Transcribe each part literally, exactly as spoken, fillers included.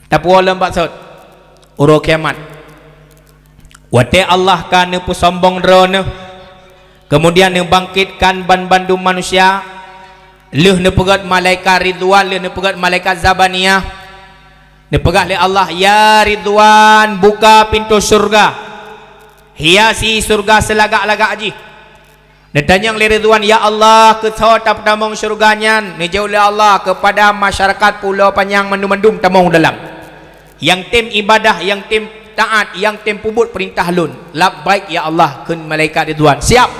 Tapuwoe lom bak sot, uroe kiamat. Watée Allah ka neupeusombong droeneuh, keumudian neubangkitkan banmandum manusia, lheueh neupeugét malaikat Ridwan, lheueh neupeugét malaikat Zabaniyah, neupeugah lé Allah, "Ya Ridwan, buka pintoe syeuruga, hiasi syeuruga seulagak-lagak jih." Neutanyong lé Ridwan, "Ya Allah, keusoe tapeutamong syeuruga nyan?" Neujaweueb lé Allah, "Keupada masyarakat Pulo Panyang mandum-mandum tamong dalam. Nyang tem ibadah, nyang tem taát, nyang tem peubuet peurintah Lôn." "Labbaik ya Allah," kheun malaikat Ridwan. "Siap."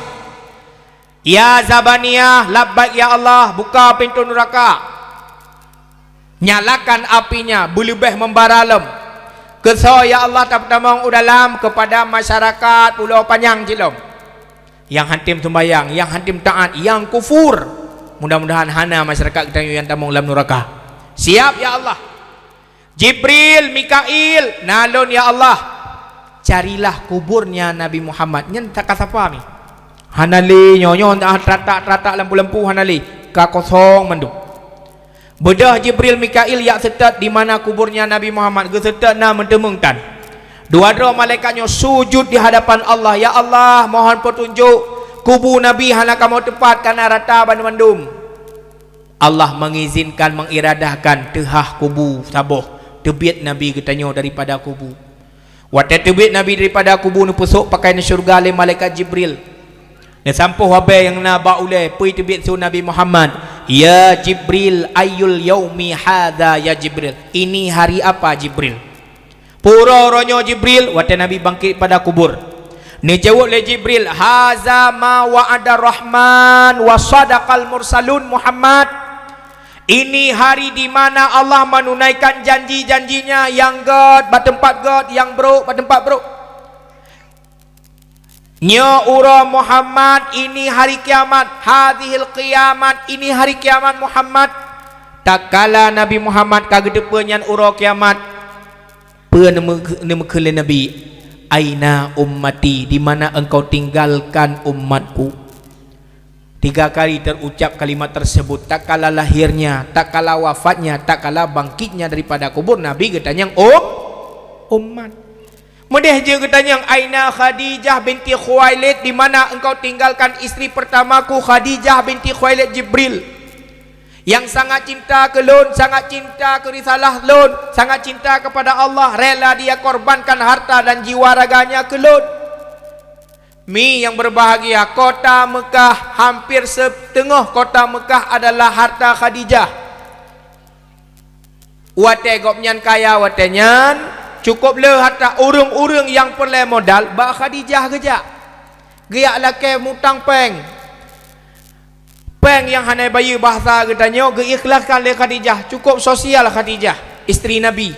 "Ya Zabaniyah, labbaik ya Allah, buka pintoe nuraka. Nyalakan apinya, beuleubeh membara lom. Keusoe ya Allah tapeutamong u dalam keupada masyarakat Pulo Panyang jih lom. Nyang han tem seumbahyang, nyang han tem taát, nyang kufur. Mudah-mudahan hana masyarakat geutanyoe nyang tamong lam nuraka." "Siap ya Allah." "Jibril, Mikail, na lôn ya Allah. Carilah kuburnya Nabi Muhammad." Nyan ka sapa mi? Hana lé, nyoe-nyoe teutak-teutak lampu-lampu hana lé, ka kosong mandum. Beudôh Jibril, Mikail jak seutôt di mana kuburnya Nabi Muhammad, geuseutôt na meuteumeung tan. Dua droe malaikat nyoe sujud di hadapan Allah, "Ya Allah, mohon peutunjok, kubu Nabi hana kamoe teupat, ka na rata bandum-bandum." Allah mengizinkan, mengiradahkan teuhah kubu saboh, teubiet Nabi geutanyoe daripada kubu. Watée teubiet Nabi daripada kubu, neupeusok pakaian syeuruga lé malaikat Jibril. Neusampôh abée nyang na bak ulée, peue teubiet su Nabi Muhammad, "Ya Jibril, ayyul yaumi hadza ya Jibril?" "Ini hari apa, Jibril?" "Peue uroe nyoe, Jibril?" Watée Nabi bangkét pada kubur. Neujaweueb lé Jibril, "Haza ma wa'ada Rahman wa sadaqal mursalun Muhammad." "Ini hari di mana Allah menunaikan janji-janjinya nyang gét bak teumpat gét, nyang brok bak teumpat brok." "Nyoe uroe Muhammad, ini hari kiamat, hadzihil qiyamat, ini hari kiamat Muhammad." Tatkala Nabi Muhammad ka geuteupeue nyan uroe kiamat, peue neumeu-, neumeukeue lé Nabi, "Aina ummati, di mana engkau tinggalkan umatku?" Tiga kali terucap kalimat tersebut, tatkala lahirnya, tatkala wafatnya, tatkala bangkitnya daripada kubur, Nabi geutanyong, "Um, umat." Meudeh jeuet geutanyong, "Aina Khadijah binti Khuwailid, di mana engkau tinggalkan istri pertamaku Khadijah binti Khuwailid?" "Jibril, nyang sangat cinta keu lôn, sangat cinta keu risalah lôn, sangat cinta kepada Allah, rela dia korbankan harta dan jiwa raganya keu lôn." Mi nyang berbahagia, kota Meukah, hampir seteungoh kota Meukah adalah harta Khadijah. Watée gobnyan kaya watée nyan, cukôp le harta, ureuëng-ureuëng nyang peureulée modal bak Khadijah geujak. Geujak lakée mutang péng. Péng nyang hana bayeue, bahasa geutanyoe, geuikhlaskhan lé Khadijah, cukôp sosial Khadijah, istri Nabi.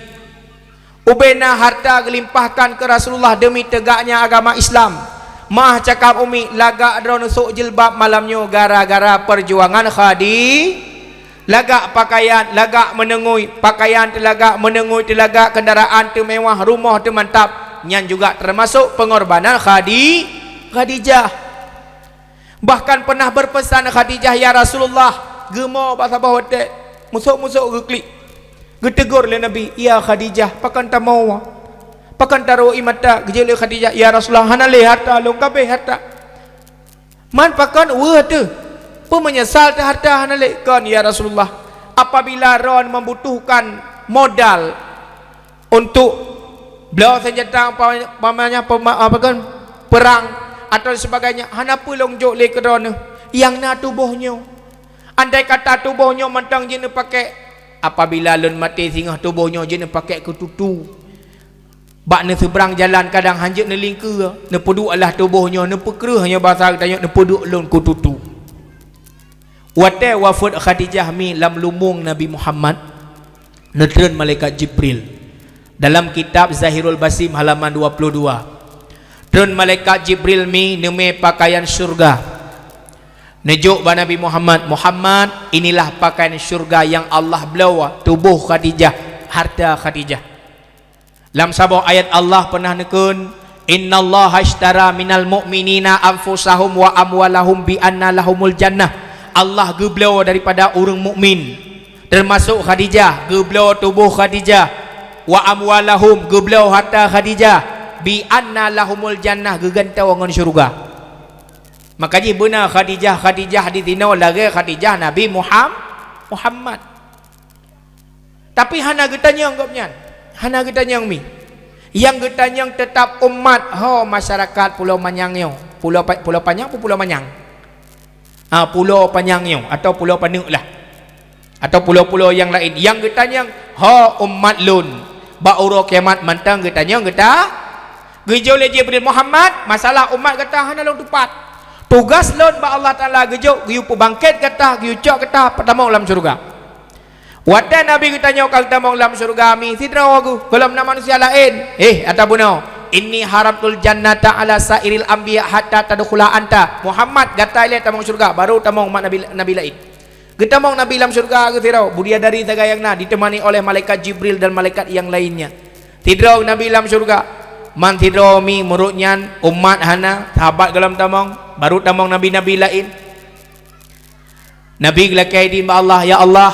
Ubena harta geulimpahkan keu Rasulullah demi teugaknya agama Islam. Mah cakap umi, lagak droeneuh sôk jilbab malam nyoe gara-gara perjuangan Khadi-, lagak pakaian, lagak meuneungui, pakaian teulagak, meuneungui teulagak, kendaraan teumewah, rumoh teumantap, nyan juga teumasok peungorbanan Khadi-, Khadijah. Bahkan pernah berpesan Khadijah, "Ya Rasulullah," geumo bak saboh watée, musôk-musôk geuklik. Geutegur lé Nabi, "Ya Khadijah, pakon tamoe? Pakon taroe ié mata?" Geujaweueb lé Khadijah, "Ya Rasulullah, hana lé harta lôn, ka abéh harta." "Man pakon, weueh teuh? Peue meunyeusal teuh harta hana lé?" "Kon, ya Rasulullah, apabila droen membutuhkan modal untuk bloe seunjata, umpamanya, umpamanya pema-, apa kan, perang atau sebagainya, hana peue lôn jok lé keu droeneuh, nyang na tuboh nyoe. Andai kata tuboh nyoe mantong jeuet neupakék, apabila lôn maté singoh tuboh nyoe jeuet neupakék keu tutu. Bak neuseubrang jalan kadang hanjeuet neulingkeue, neupeuduek lah tuboh nyoe, neupeukreueh nyoe, bahasa geutanyoe, neupeuduek lôn keu tutu." Watée wafeuet Khadijah mi lam lubong Nabi Muhammad, neutreun malaikat Jibril. Dalam kitab Zahirul Basim halaman dua puluh dua, treun malaikat Jibril mi neumé pakaian syeuruga. Neujok bak Nabi Muhammad, "Muhammad, inilah pakaian syeuruga nyang Allah bloe tuboh Khadijah, harta Khadijah." Lam saboh ayat Allah peunah neukheun, "Innallaha ashtara minal mu'minina anfusahum wa amwalahum bi anna lahumul jannah." Allah geubloe daripada ureuëng mukmin, teumasok Khadijah, geubloe tuboh Khadijah, Wa amwalahum, geubloe harta Khadijah, bi anna lahumul jannah, geugantoe ngon syeuruga. Maka jih beuna Khadijah, Khadijah di sinoe lagée Khadijah Nabi Muham-, Muhammad. Tapi hana geutanyong gobnyan, hana geutanyong mi. Nyang geutanyong teutap umat ho masyarakat Pulo Manyang nyoe. Pulo Pa-, Pulo Panyang peue Pulo Manyang? Ha, Pulo Panyang nyoe atau Pulo Paneuk lah. Atau pulo-pulo nyang laén. Nyang geutanyong ho umat lôn. Bak uroe kiamat mantong geutanyong gata. Geujok lé Jibril, "Muhammad, masalah umat gata hana lôn tupat. Tugas lôn bak Allah Taala geujok geuyue peubangkét gata, geuyue cok gata peutamong lam syeuruga." Watée Nabi geutanyoe ka geutamong lam syeuruga mi sidroe geuh, gohlom na manusia laén. Eh, ata bunoe, "Inni haramtul jannata ala sairil anbiya hatta tadkhula anta." Muhammad, gata ilée tamong syeuruga, baru tamong umat nabi, nabi laén. Geutamong Nabi lam syeuruga geuh sidroe, bidadari sagai nyang na, ditemani oleh malaikat Jibril dan malaikat nyang lainnya. Sidroe Nabi lam syeuruga, man sidroe mi meurot nyan umat hana, sahabat gohlom tamong, baru tamong nabi-nabi laén. Nabi geulakée idin bak Allah, "Ya Allah,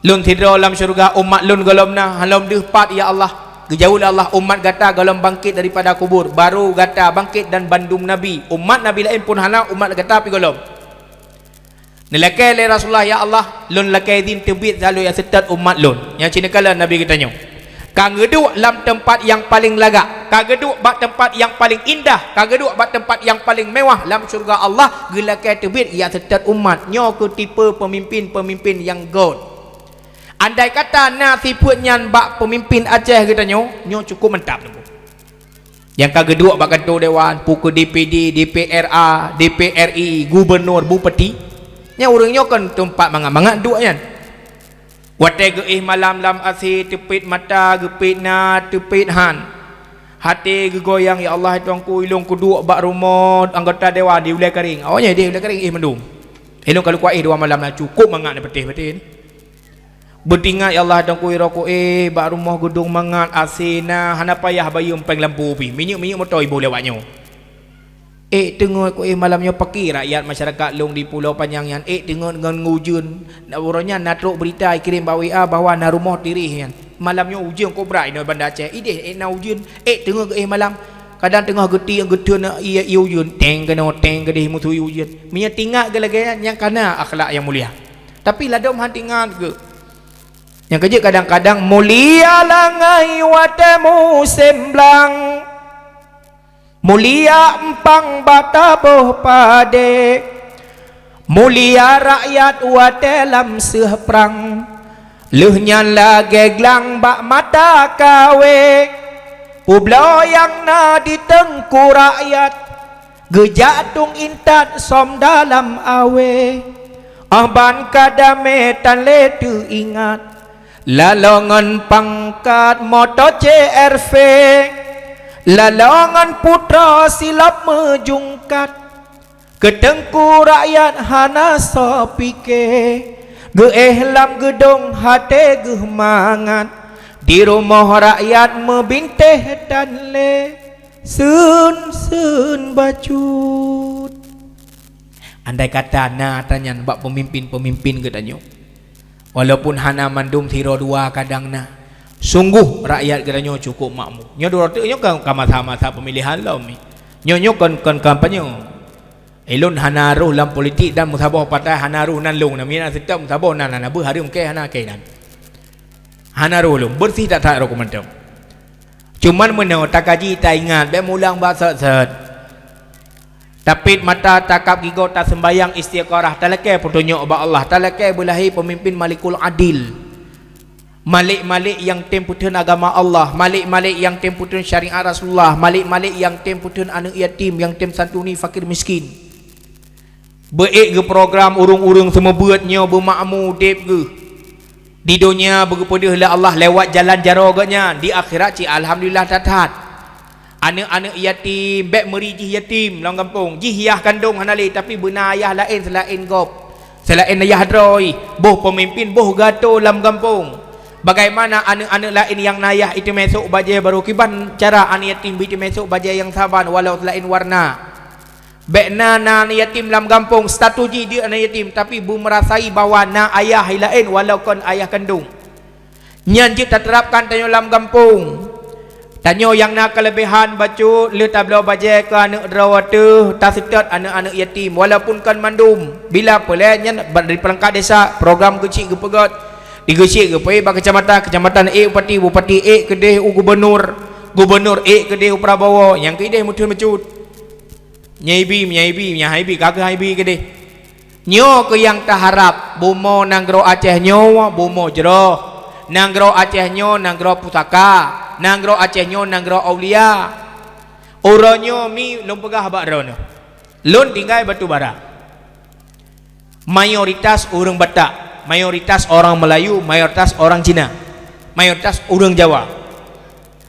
lôn sidroe lam syeuruga, umat lôn gohlom na, hana lom deuh pat, ya Allah." Geujaweueb lé Allah, "Umat gata gohlom bangkét daripada kubur, baru gata bangkét dan bandum nabi. Umat nabi laén pun hana, umat gata pi gohlom." Neulakée lé Rasulullah, "Ya Allah, lôn lakée idin teubiet salu nyang seutôt umat lôn." Nyang cit neukalon Nabi geutanyoe. Ka geuduek lam teumpat nyang paleng lagak, ka geuduek bak teumpat nyang paleng indah, ka geuduek bak teumpat nyang paleng mewah lam syeuruga Allah, geulakée teubiet nyang seutôt umat. Nyoe keuh tipe peumimpin-peumimpin nyang göt. Andai kata na sifeuet nyan bak peumimpin Aceh geutanyoe, nyoe cukup mantap, Teungku. Nyang ka geuduek bak kantô dewan, peue keuh D P D, D P R A, D P R I, gubunur, bupati, nyang ureuëng nyoe kon teumpat mangat-mangat duek nyan. Watée geuéh malam lam asie, teupet mata, geupet na, teupet han. Até geugoyang, "Ya Allah, Tuhanku, ilôn kuduek bak rumoh anggota dewan di Ulée Kareng." Awaknyan di Ulée Kareng éh mandum. Ilôn ka lukua éh dua malam na, cukup mangat na peuteh-peuteh ni. Beutingat, "Ya Allah, Tuhanku, ilôn kuéh bak rumoh geudong mangat, asie na, hana payah bayeue péng lampu pih. Minyeuk-minyeuk moto iboh lewat nyoe." Ék teungeut kuéh malam nyoe pakri rakyat masyarakat lôn di Pulo Panyang nyan. Ék teungeut ngon ujeuen. Na uroe nyan na trok beurita ikirém bak W A bahwa na rumoh tireh nyan. Malam nyoe ujeuen kobra inoe Banda Aceh. Ideh ék na ujeuen. Ék teungeut geuéh malam. Kadang teungoh geutiek geutheun ié, ié ujeuen. Teng keunoe, teng keudeh musoh ié ujeuen. Meunyoe tingat geu lagée nyan, nyang kana akhlak nyang mulia. Tapi ladom han tingat geu. Nyang keujeuet kadang-kadang mulia langai watée musém blang. Mulia empang bak taboh padé, mulia rakyat watée lam seuh prang. Lheueh nyan lagée glang bak mata kawé, peubloe nyang na di teungku rakyat, geujak tueng intat som dalam awé. Óh ban ka damé tan lé teuingat, laloe ngon pangkat moto C R V, laloe ngon putroe silop meujungkat. Keu teungku rakyat hana soe pike, geuéh lam geudong até geuh mangat, di rumoh rakyat meubintéh tan lé seun-seun bacut. Andai kata na atra nyan bak peumimpin-peumimpin geutanyoe, walaupun hana mandum sidroe dua kadang na, sunggoh rakyat geutanyoe cukup makmu. Nyoe droe teuk nyoe ka, ka masa-masa peumilihan lom ni. Nyoe, nyoe kon, kon kampanye. Ilôn hana rôh lam politik dan meusaboh partai hana rôh nan lôn. Namiet na seutôt meusaboh nan, hana beuh hareuem keu hana keu nan. Hana rôh lôn, beureuséh that-that rôh keu mantong. Cuman meunoe takaji taingat, bék mulang bak sot-sot. Tapét mata, takab gigoe, taseumbayang istikharah, talakée peutunyok bak Allah, talakée beulahé peumimpin malikul adil. Malék-malék nyang tem peutheun agama Allah, malék-malék nyang tem peutheun syariat Rasulullah, malék-malék nyang tem peutheun aneuëk yatim, nyang tem santuni fakir miskin. Beuék geuprogram ureuëng-ureuëng seumeubeuet nyoe beumakmu udeb geuh. Di donya beugeupeudeuh lé Allah lewat jalan jaroe geuhnyan, di akhirat cit alhamdulillah that-that. Aneuëk-aneuëk yatim, bék meuri jih yatim lam gampông. Jih yah kandong hana lé, tapi beuna ayah laén seulaén gob, seulaén ayah droe, boh peumimpin, boh gato lam gampông. Bagaimana aneuëk-aneuëk laén nyang na ayah iteumé sôk bajée barô, kiban cara aneuëk yatim beuteumé sôk bajée nyang saban walau seulaén warna? Bék na, na aneuëk yatim lam gampông, status jih di aneuëk yatim, tapi beumeurasai bahwa na ayah laén walau kon ayah kandong. Nyan jeuet taterapkan tanyoe lam gampông. Tanyoe nyang na keuleubehan bacut, lheueh tabloe bajée keu aneuëk droe teuh, taseutôt aneuëk-aneuëk yatim, walaupun kon mandum. Bila peureulée nyan ba-, di peurangkat desa, program geuchik geupeugét, digeuchik geupeuék bak keucamatan, keucamatan ék bupati, bupati ék keudeh u gubunur, gubunur ék keudeh u Prabowo, nyang keudeh meuteun bacut. Nyang ibi, nyang ibi, nyang ibi, ka keuh ibi keudeh. Nyoe keuh nyang taharab, bumoe nanggroe Aceh nyoe bumoe jroh, nanggroe Aceh nyoe nanggroe pusaka, nanggroe Aceh nyoe nanggroe aulia. Uroe nyoe mi lôn peugah bak droeneuh, lôn tinggai Batu Bara. Mayoritas ureuëng Batak, mayoritas orang Melayu, mayoritas orang Cina, mayoritas ureuëng Jawa.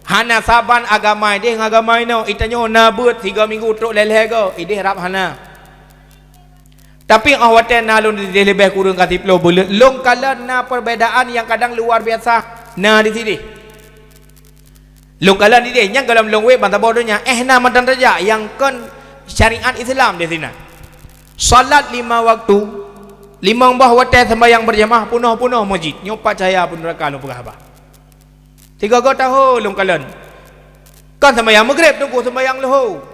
Hana saban agama ideh ngon agama inoe. Itanyoe na beuet sigoe minggu trok lhée-lhée goe, ideh rab hana. Tapi óh watée na lôn ideh leubeh kureueng ka siplôh buleuen, lôn kalon na perbedaan nyang kadang luar biasa na di sideh. Lôn kalon ideh nyang gohlom lôn wék ban saboh donya, éh na mantong tajak nyang kon syariat Islam di sinan. Salat lima waktu, limong boh watée sembahyang berjamaah, punoh-punoh masjid. Nyoe pat cahya pun neuraka lôn peugah haba. Sigoe-goe taho lôn kalon. Kon sembahyang Maghrib teungku, sembahyang Luhô.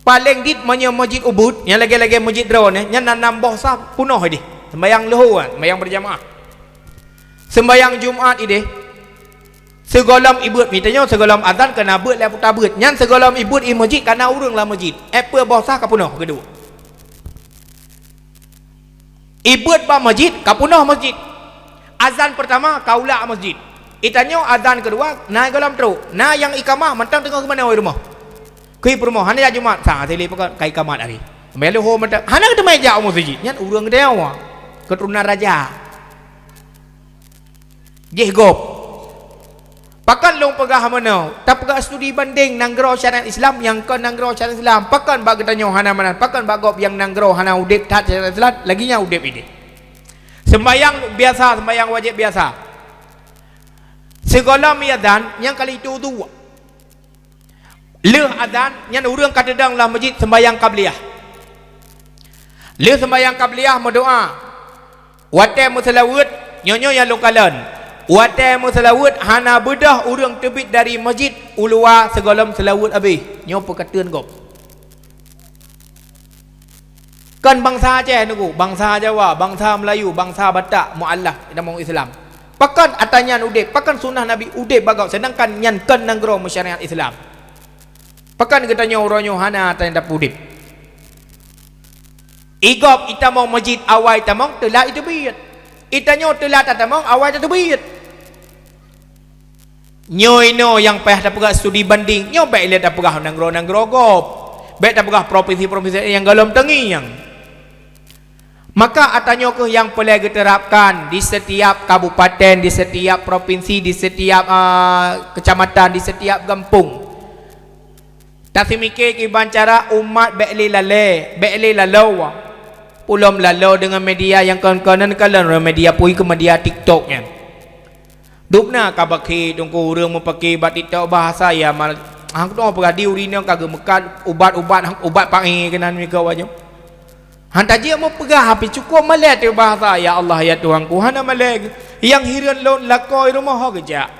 Paleng dit meunyoe masjid Ubud, nyang lagée-lagée masjid droeneuh, nyan na nam boh saf punoh ideh. Sembahyang Luhô, sembahyang berjamaah. Sembahyang Jumat ideh, sigohlom ibeuet, mitanyoe sigohlom azan ka na beuet lé puta beuet. Nyan sigohlom ibeuet i masjid ka na ureuëng lam masjid. Éh peue boh saf ka punoh keudua. Ibeuet bak masjid, ka punoh masjid. Azan peurtama ka ulak masjid. Itanyoe azan keudua na gohlom trok. Na nyang ikamah mantong teungoh geumanoe i rumoh. Kui peurumoh, hana jak Jumat, sa sili peuka ka ikamat hari. Melu ho mantong, hana geuteumé jak u masjid. Nyan ureuëng geutanyoe, keuturonan raja. Jih gob. Pakon lôn peugah meunoe, tapeugah studi bandeng nanggroe syariat Islam nyang kon nanggroe syariat Islam. Pakon bak geutanyoe hana meunan, pakon bak gob nyang nanggroe hana udeb that syariat Islam, lagée nyan udeb ideh. Sembahyang biasa, sembahyang wajéb biasa. Sigohlom iazan, nyang kali itu udhu. Lheueh azan, nyan ureuëng ka teudong lam masjid sembahyang qabliyah. Lheueh sembahyang qabliyah meudoá. Watée meuseulaweuet, nyoe-nyoe nyang lôn kalon. Watée meuseulaweuet hana beudôh ureuëng teubiet dari masjid u luwa sigohlom seulaweuet habéh. Nyoe peukateuen gob. Kon bansa Aceh teungku, bansa Jawa, bansa Melayu, bansa Batak, mualaf, tamong Islam. Pakon atra nyan udeb, pakon sunnah Nabi udeb bak gob, seudangkan nyan kon nanggroe meusyariat Islam. Pakon geutanyoe uroe nyoe hana atra nyan tapeuudeb? Igob itamong masjid awai tamong teulat iteubiet. Itanyoe teulat tatamong awai tateubiet. Nyoe inoe nyang payah tapeugah studi banding, nyoe bék lé tapeugah nanggroe-nanggroe gob. Bék tapeugah propinsi-propinsi nyang gohlom teungieng. Maka atra nyoe kheueh nyang peureulée geuterapkan di setiap kabupaten, di setiap propinsi, di setiap, ah, kecamatan, di setiap gampông. Taseumiké kiban cara umat bék lé lalée, bék lé laloe. Pulom laloe deungon media nyang kon-kon nyan, kalon media pui keu media TikTok nyan. Dubna ka bakhi teungku ureuëng meupaké bak TikTok bahasa ya mal-, hang tuoh peugah di ureuëng inong ka geumeukat ubat-ubat, ubat pangi keunan mika wajah. Han tajeuet meupeugah, tapi cukôp malée teuh bahasa, "Ya Allah, ya Tuhanku," hana malée. Nyang hireuen lôn lakoe rumoh ho geujak.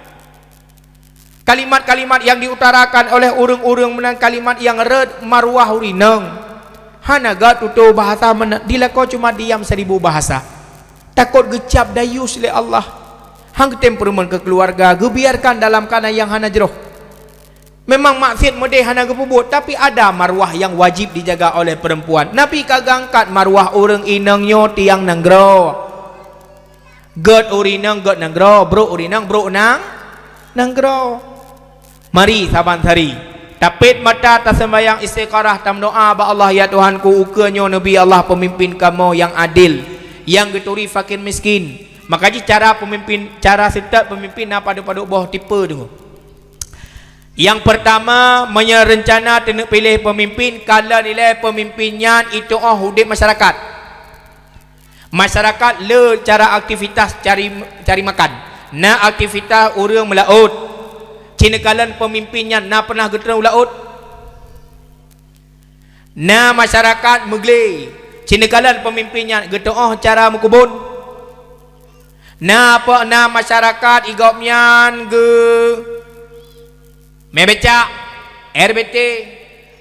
Kalimat-kalimat yang diutarakan oleh ureuëng-ureuëng meunan kalimat nyang rhot maruah ureuëng inong. Hana geututoe bahasa meunan, dilakoe cuma diam seribu bahasa. Takot geucab dayus lé Allah. Hang geutem peureumeun keu keuluwarga, geubiarkan dalam kana nyang hana jroh. Memang maksiet meudeh hana geupeubuet, tapi ada maruah nyang wajib dijaga oleh perempuan. Nabi ka geuangkat maruah ureuëng inong nyoe tiang nanggroe. Gét ureuëng inong gét nanggroe, brok ureuëng inong brok nang-, nanggroe. Mari saban sari, tapet mata, taseumbahyang istikharah, tameudoá bak Allah, "Ya Tuhanku, ukeue nyoe neubi Allah peumimpin kamoe nyang adil, nyang geuturi fakir miskin." Maka jih cara peumimpin, cara seutôt peumimpin na padub-padub boh tipe teungku. Nyang peurtama, meunyoe reuncana teuneuk piléh peumimpin, kalon ilée peumimpin nyan ituoh udeb masyarakat. Masyarakat le cara aktivitas cari, cari makan. Na aktivitas ureuëng meulaôt. Ci neukalon peumimpin nyan na peunah geutreun u laôt. Na masyarakat meuglé. Ci neukalon peumimpin nyan geutuoh cara meukubon. Na pe-, na masyarakat i gobnyan geu-, mé becak, R B T,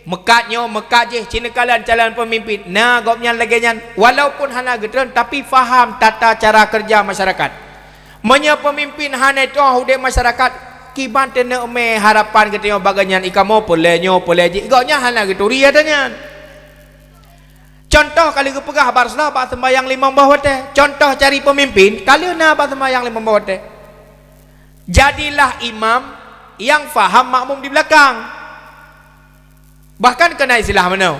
meukat nyoe, meukat jih, ci neukalon calon peumimpin. Na gobnyan lagée nyan, walaupun hana geutreun, tapi faham tata cara keureuja masyarakat. Meunyoe peumimpin hana tuah udeb masyarakat, kiban teuneuk mé harapan geutanyoe bak gobnyan, i kamoe peulée nyoe, peulée jih. Gobnyan hana geuturi ata nyan. Cuntoh ka lheueh geupeugah bak Rasulullah bak seumbahyang limong boh watée. Cuntoh cari peumimpin, ka lheueh na bak seumbahyang limong boh watée. Jadilah imam nyang faham makmum di beulakang. Bahkan keunan istilah meunoe.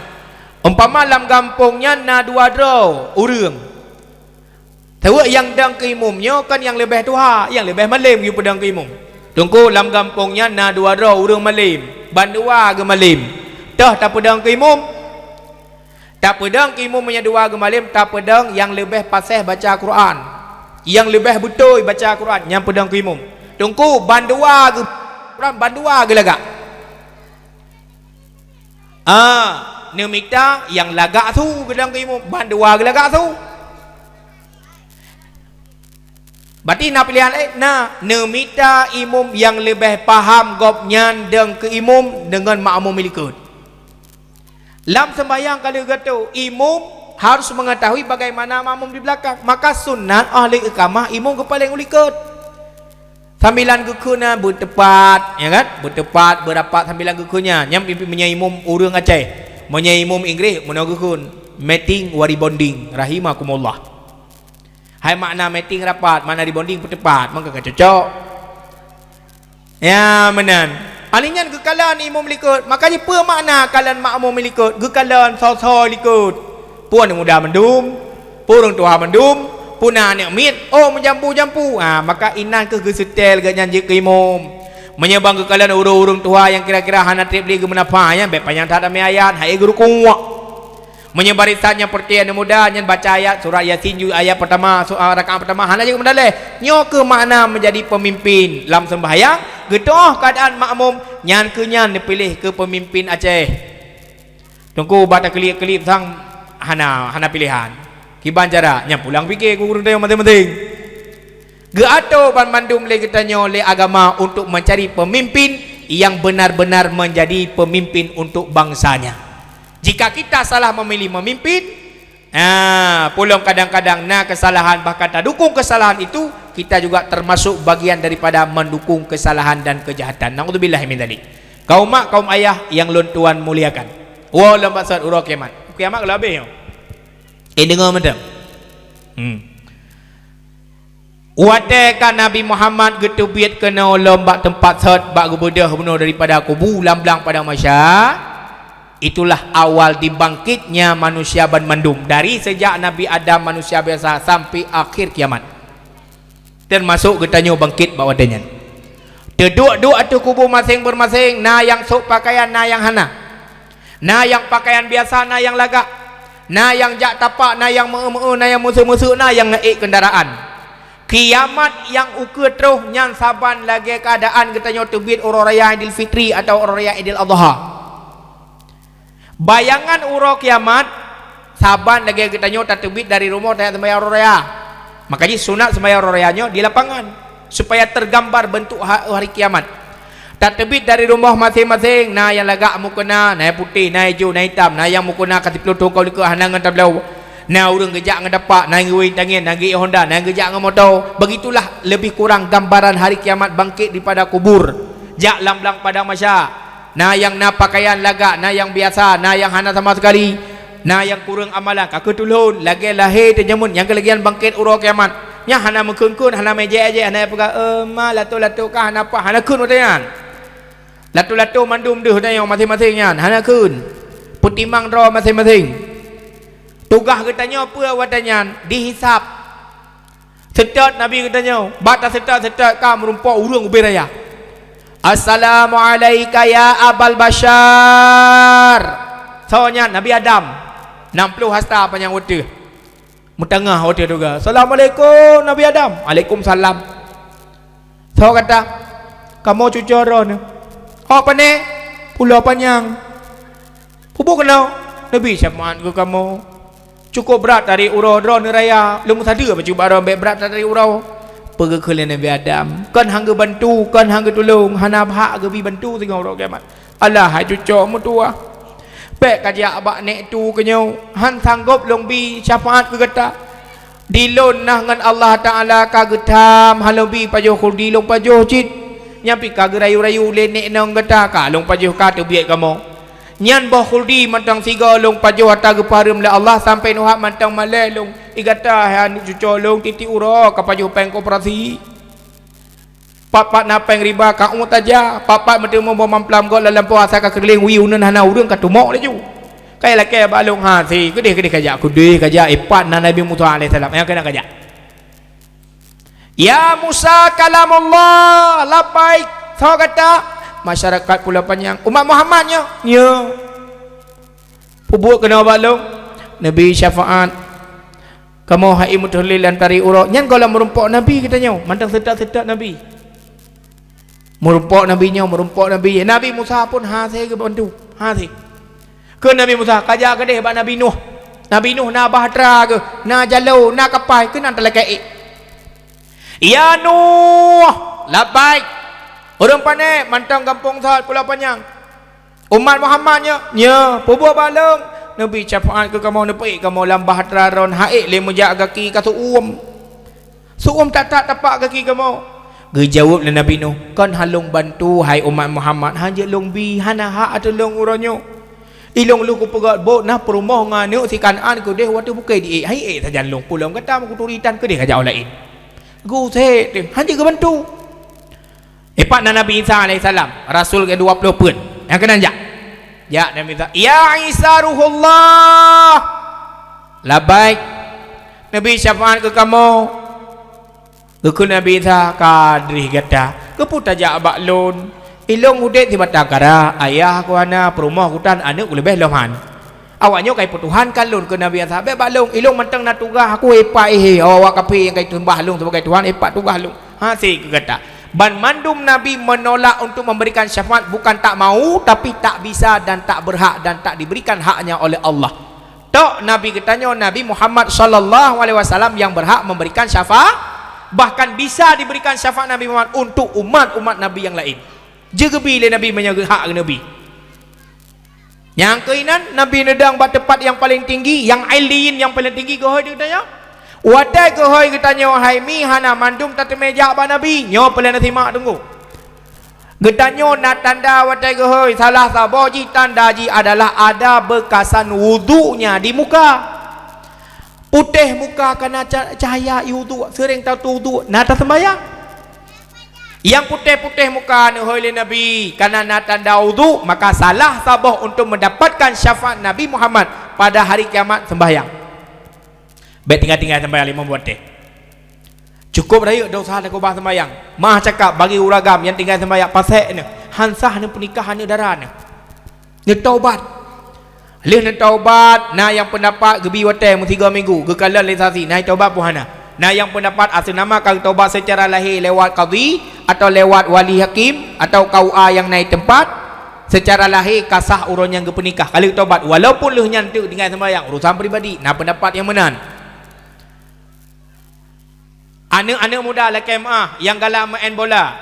Umpama lam gampông nyan na dua droe ureuëng. Teuweuek nyang dong keu imum nyoe kon nyang leubeh tuha, nyang leubeh malem geupeudong keu imum. Teungku, lam gampông nyan na dua droe ureuëng malem, bandua geumalem. Toh tapeudong keu imum? Tapeudong keu imum meunyoe dua geumalem, tapeudong nyang leubeh paséh baca Quran, nyang leubeh beutôi baca Quran, nyan peudong keu imum. Teungku, bandua geu-, Quran bandua geulagak. Ah, neumita nyang lagak su geudong keu imum, bandua geulagak su. Berarti na pilihan laén, na neumita imum nyang leubeh paham gobnyan dong keu imum deungon makmum likot. Lam seumbahyang ka lheueh geutanyoe, imum harus mengetahui bagaimana makmum di belakang. Maka sunat ahli iqamah imum geupaléng u likot. Sambilan geukheun na beuteupat, ya kan? Beuteupat, beurapat sambilan geukheun nyan. Nyan pimpin meunyoe imum ureuëng Aceh. Meunyoe imum Inggréh, meunoe geukheun, meeting wa rebonding, rahimakumullah. Hai makna meeting rapat, makna rebonding beuteupat, maka ka cocok. Ya, meunan. Ahli nyan geukalon imum likot, maka jipeue makna kalon makmum likot, geukalon soe-soe likot. Peue aneuk muda mandum, peue ureuëng tuha mandum, peue na aneuk miet, oh, meujampu-jampu. Ha, maka inan kheueh geuseutée gobnyan jeuet keu imum. Meunyoe ban geukalon ureuëng-ureuëng tuha nyang kira-kira hana treb lé geumeunafah, nyan bék panyang that tamé ayat, hai geurukuk. Meunyoe barisan nyang peureutée aneuk muda, nyan baca ayat surat Yasin ju ayat peurtama, su-, ah, rakaat peurtama, hana jeuet meudaleh. Nyoe kheueh makna meujadi peumimpin lam seumbahyang, geutuoh keuadaan makmum, nyan kheueh nyan neupiléh keu peumimpin Aceh. Teungku, bak takeulieb-keulieb sang hana, hana piléhan. Kiban cara, nyan pulang pike keu ureuëng tanyoe maséng-maséng. Geuatoe banmandum lé geutanyoe lé agama untuk mencari pemimpin yang benar-benar menjadi pemimpin untuk bangsanya. Jika kita salah memilih memimpin, ha, peulom kadang-kadang na kesalahan, bahkan tadukung kesalahan itu, kita juga termasuk bagian daripada mendukung kesalahan dan kejahatan. Naudzubillah min dzalik. Kaum mak, kaum ayah yang lôn tuan muliakan. Woe lom bak sot uroe kiamat. Kiamat ka lheueh habéh nyoe. Eh, deungoe mantong. Hmm. Watée ka Nabi Muhammad geuteubiet keunoe lom bak teumpat sot bak geubeudôh bunoe daripada kubu lam blang padang mahsyar, itulah awal dibangkitnya manusia banmandum, dari sejak Nabi Adam manusia biasa sampai akhir kiamat. Teumasok geutanyoe bangkit bak watée nyan. Teuduek-duek ateueh kubu maséng beumaséng, na nyang sôk peukayan, na nyang hana. Na nyang peukayan biasa, na nyang lagak. Na nyang jak tapak, na nyang meu-eu-meu-eu, na nyang meuseuk-meuseuk, na nyang neuék keundaraan. Kiamat nyang ukeue troh nyan saban lagée keuadaan geutanyoe teubiet uroe raya Idul Fitri atawa uroe raya Idul Adha. Bayangan uroe kiamat, saban lagée geutanyoe tateubiet dari rumoh tajak seumbahyang uroe raya. Maka jih sunat seumbahyang uroe raya nyoe di lapangan, supaya teugambar beuntuk ha-, hari kiamat. Tateubiet dari rumoh maséng-maséng, na nyang lagak mukena, na nyang putéh, na nyang ijo, na hitam, na nyang mukena ka siplôh thôn ka likot hana ngon tabloe. Na ureuëng geujak ngon tapak, na nyang geuwéng tangieng, na geuék honda, na nyang geujak ngon moto. Begitulah lebih kurang gambaran hari kiamat bangkit daripada kubur, jak lam blang padang mahsyar. Na nyang na peukayan lagak, na nyang biasa, na nyang hana sama sekali, na nyang kureueng amalan. Ka keuh tulôn, lagée lahé teujameun nyang keulagian bangkét uroe kiamat. Nyan hana meukheun-kheun, hana meujek-jek, hana peugah, "Eh, ma, lato-lato ka hana pah," hana kheun watée nyan. Lato-lato mandum deuh tanyoe maséng-maséng nyan, hana kheun. Peutimang droe maséng-maséng. Tugaih geutanyoe peue watée nyan? Dihisab. Seutôt Nabi geutanyoe, bak taseutôt-seutôt ka meurumpok ureuëng ubé raya. "Assalamu'alaika ya Abal Basyar." Soe nyan? Nabi Adam. Nam ploh hasta panyang watée. Meuteungoh watée teuga. "Assalamualaikum, Nabi Adam." "Waalaikumsalam." Soe gata? "Kamoe cucoe droeneuh." "Awak pané?" "Pulo Panyang." "Peue buet keunoe?" "Neubi syafaat keu kamoe. Cukôp brat tarék uroe, droeneuh raya. Lôn meusadeue bacut bak droe bék brat tarék uroe." Peugah kheun lé Nabi Adam, "Kon han geubantu, kon han geutulông, hana bhak geubi bantu singoh uroe kiamat." Alah hai cucoe meutuwah. Bék kajak bak nék tu keunyoe, han sanggop lôn bi syafaat keu gata. Di lôn nah ngon Allah Taala ka geutam, han lôn bi pajoh khuldi lôn pajoh cit. Nyan pih ka geurayu-rayu lé nék nong gata, ka lôn pajoh ka teubiet kamoe. Nyan boh khuldi mantong sigoe lôn pajoh ata geupareum lé Allah sampoe neuhak mantong malée lôn. I gata hai aneuk cucoe lôn tieb-tieb uroe ka pajoh péng koperasi. Pat-pat na péng riba ka umu taja, pat-pat meuteumé boh mamplam gob lam lampôh asai ka keureuleng wie uneun hana ureuëng ka tumok laju. Kai lakée bak lôn hase, keudeh-keudeh kajak, keudeh kajak, ipat na Nabi Musa alaihissalam, nyang keunan kajak. "Ya Musa kalamullah, labbaik, soe gata?" Masyarakat Pulo Panyang, "Umat Muhammad nyoe?" "Nyoe." "Peubuet keunoe bak lôn?" "Neubi syafaat kamoe hai meuteulilantari uroe nyan gohlom meurumpok Nabi geutanyoe, mantong seutôt-seutôt Nabi." Meurumpok Nabi nyoe, meurumpok Nabi. Nabi Musa pun hase geubantu, hase. Keu Nabi Musa, kajak keudeh bak Nabi Nuh. Nabi Nuh na bahtera geuh, na jalo, na kapai, keunan talakée ék. "Ya Nuh, labbaik. Ureuëng pané mantong gampông Sot Pulo Panyang. Umat Muhammad nyoe?" "Nyoe." "Peubuet bak lôn?" "Neubi syafaat keu kamoe, neupeuék kamoe lam bahtera ron, han ék lé meujak gaki ka seuuem. Seuuem that-that tapak gaki kamoe." Geujaweueb lé Nabi Nuh, "Kon han lôn bantu hai umat Muhammad, han jeuet lôn bi, hana hak ateueh lôn uroe nyoe. Ilôn lheueh kupeugét bot na peurumoh ngon aneuk si Kanaan keudeh watée bukée di ék, han ék sajan lôn, peulom gata meukuturi tan keudeh kajak u laén." Geusék teuh, han jeuet geubantu. Ipat na Nabi Isa alaihissalam, rasul keudua ploh peuet. Nyang keunan jak. Jak Nabi Isa, "Ya Isa ruhullah, labbaik. Neubi syafaat keu kamoe." Geukheun Nabi Isa, "Ka drih gata, keupeue tajak bak lôn? Ilôn udeb sibatang kara, ayah ku hana, peurumoh ku tan, aneuk ku leubeh lom han. Awaknyoe ka ipeutuhankan lôn keu Nabi Isa. Bék bak lôn, ilôn mantong na tugaih ku ipat, ié awak-awak kafé nyang ka itumbah lôn sibagai Tuhan, ipat tugaih lôn." Hase keu gata. Banmandum nabi menolak untuk memberikan syafaat bukan tak mau, tapi tak bisa dan tak berhak dan tak diberikan haknya oleh Allah. Tok Nabi geutanyoe, Nabi Muhammad sallallahu alaihi wasallam, yang berhak memberikan syafaat, bahkan bisa diberikan syafaat Nabi Muhammad untuk umat-umat Nabi yang lain. Jeuet geubi lé Nabi meunyoe hak Nabi. Nyang keuinan, Nabi neudong bak teumpat nyang paleng tinggi, nyang Illiyin nyang paleng tinggi geuhôi di geutanyoe. Watée geuhôi geutanyoe hai mi hana mandum tateumé jak bak Nabi, nyoe peuleueh neusimak teungku. Geutanyoe na tanda watée geuhôi, salah saboh jih tanda jih adalah ada beukasan wuduknya di muka. Putéh muka kana ca-, cahya i wuduk, seuring tatu wuduk, na taseumbahyang. Nyang putéh-putéh muka neuhôi lé Nabi, kana na tanda wuduk, maka salah saboh untuk mendapatkan syafaat Nabi Muhammad pada hari kiamat, seumbahyang. Bék tinggai-tinggai seumbahyang limong watée. Cukup rayeuk desya takeubah seumbahyang. Meuah cakap bagi ureuëng agam nyang tinggai seumbahyang, pasék neuh, han sah neuh peunikah aneuk dara neuh. Neutaubat. Lheueh neutaubat, na nyang peundapat geubi watée meusigoe minggu, geukalon lé saksi, na taubat peue hana. Na nyang peundapat asai nama ka geutaubat seucara lahé lewat kadhi, atau lewat wali hakim, atau K U A nyang na i teumpat, seucara lahé ka sah uroe nyan geupeunikah. Ka lheueh taubat, walaupun lheueh nyan teuk tinggai seumbahyang, urusan pribadi, na peundapat nyang meunan. Aneuk-aneuk muda lakée meuah nyang galak meu'en bola.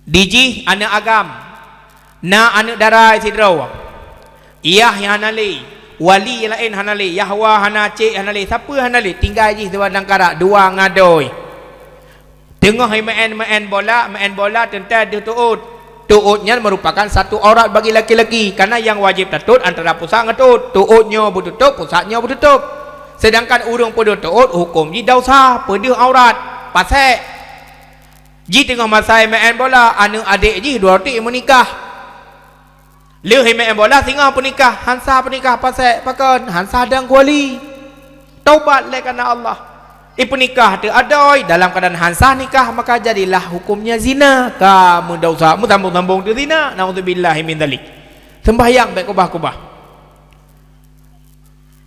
Dijih aneuk agam, na aneuk dara sidroe. Yah nyang hana lé, wali nyang laén hana lé, yah wa hana, cék hana lé, sapeue hana lé, tinggai jih dua dangkarak, dua ngadoi. Teungoh meu'en-meu'en bola, meu'en bola teuntée deuh teuôt. Teuôt nyan meurupakan satu aurat bagi laki-laki, kareuna nyang wajéb tatôt antara pusat ngon teuôt. Teuôt nyoe beututôp, pusat nyoe beututôp. Seudangkan ureuëng peudeuh teuôt, huköm jih desya, peudeuh aurat, pasék. Jih teungoh masa meu'en bola, aneuk adék jih dua roti meunikah. Lheueh meu'en bola singoh peunikah, han sah peunikah pasék, pakon, han sah dong kuali. Taubat lé kareuna Allah. Ipeunikah teuk adoi dalam keuadaan han sah nikah, maka jadilah hukömnya zina, ka meudesya, meusambong-sambong teuk zina, naudzubillahi min dzalik. Seumbahyang bék keubah-keubah.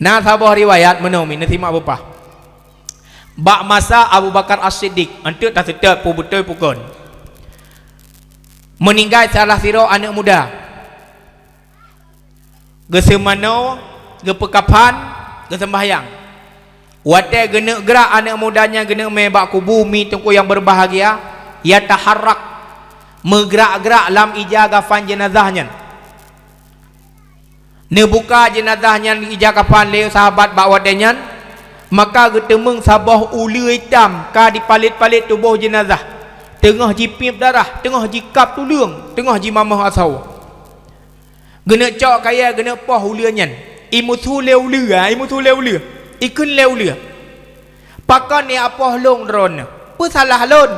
Na saboh riwayat meunoe mi, neusimak beupah. Bak masa Abu Bakar As-Siddiq, eunteuk taseutôt peue beutôi peue kon, meuninggai salah sidroe aneuk muda. Geuseumanoe, geupeukafan, geuseumbahyang. Watée geuneuk grak aneuëk muda nyan geuneuk mé bak kubu mi teungku nyang beubahgia, yataharrak, meugrak-grak lam ija kafan jeunazah nyan. Neubuka jeunazah nyan ija kafan lé sahabat bak watée nyan, maka geuteumeung saboh uleue itam ka dipalet-palet tuboh jeunazah, teungoh jipiep darah, teungoh jikab tuleueng, teungoh jimamoh asoe. Geuneuk cok kayée geuneuk poh uleue nyan. Imusu lé uleue, ha, imusu lé uleue. Ikheun lé uleue, "Pakon neujak poh lôn droeneuh? Peue salah lôn?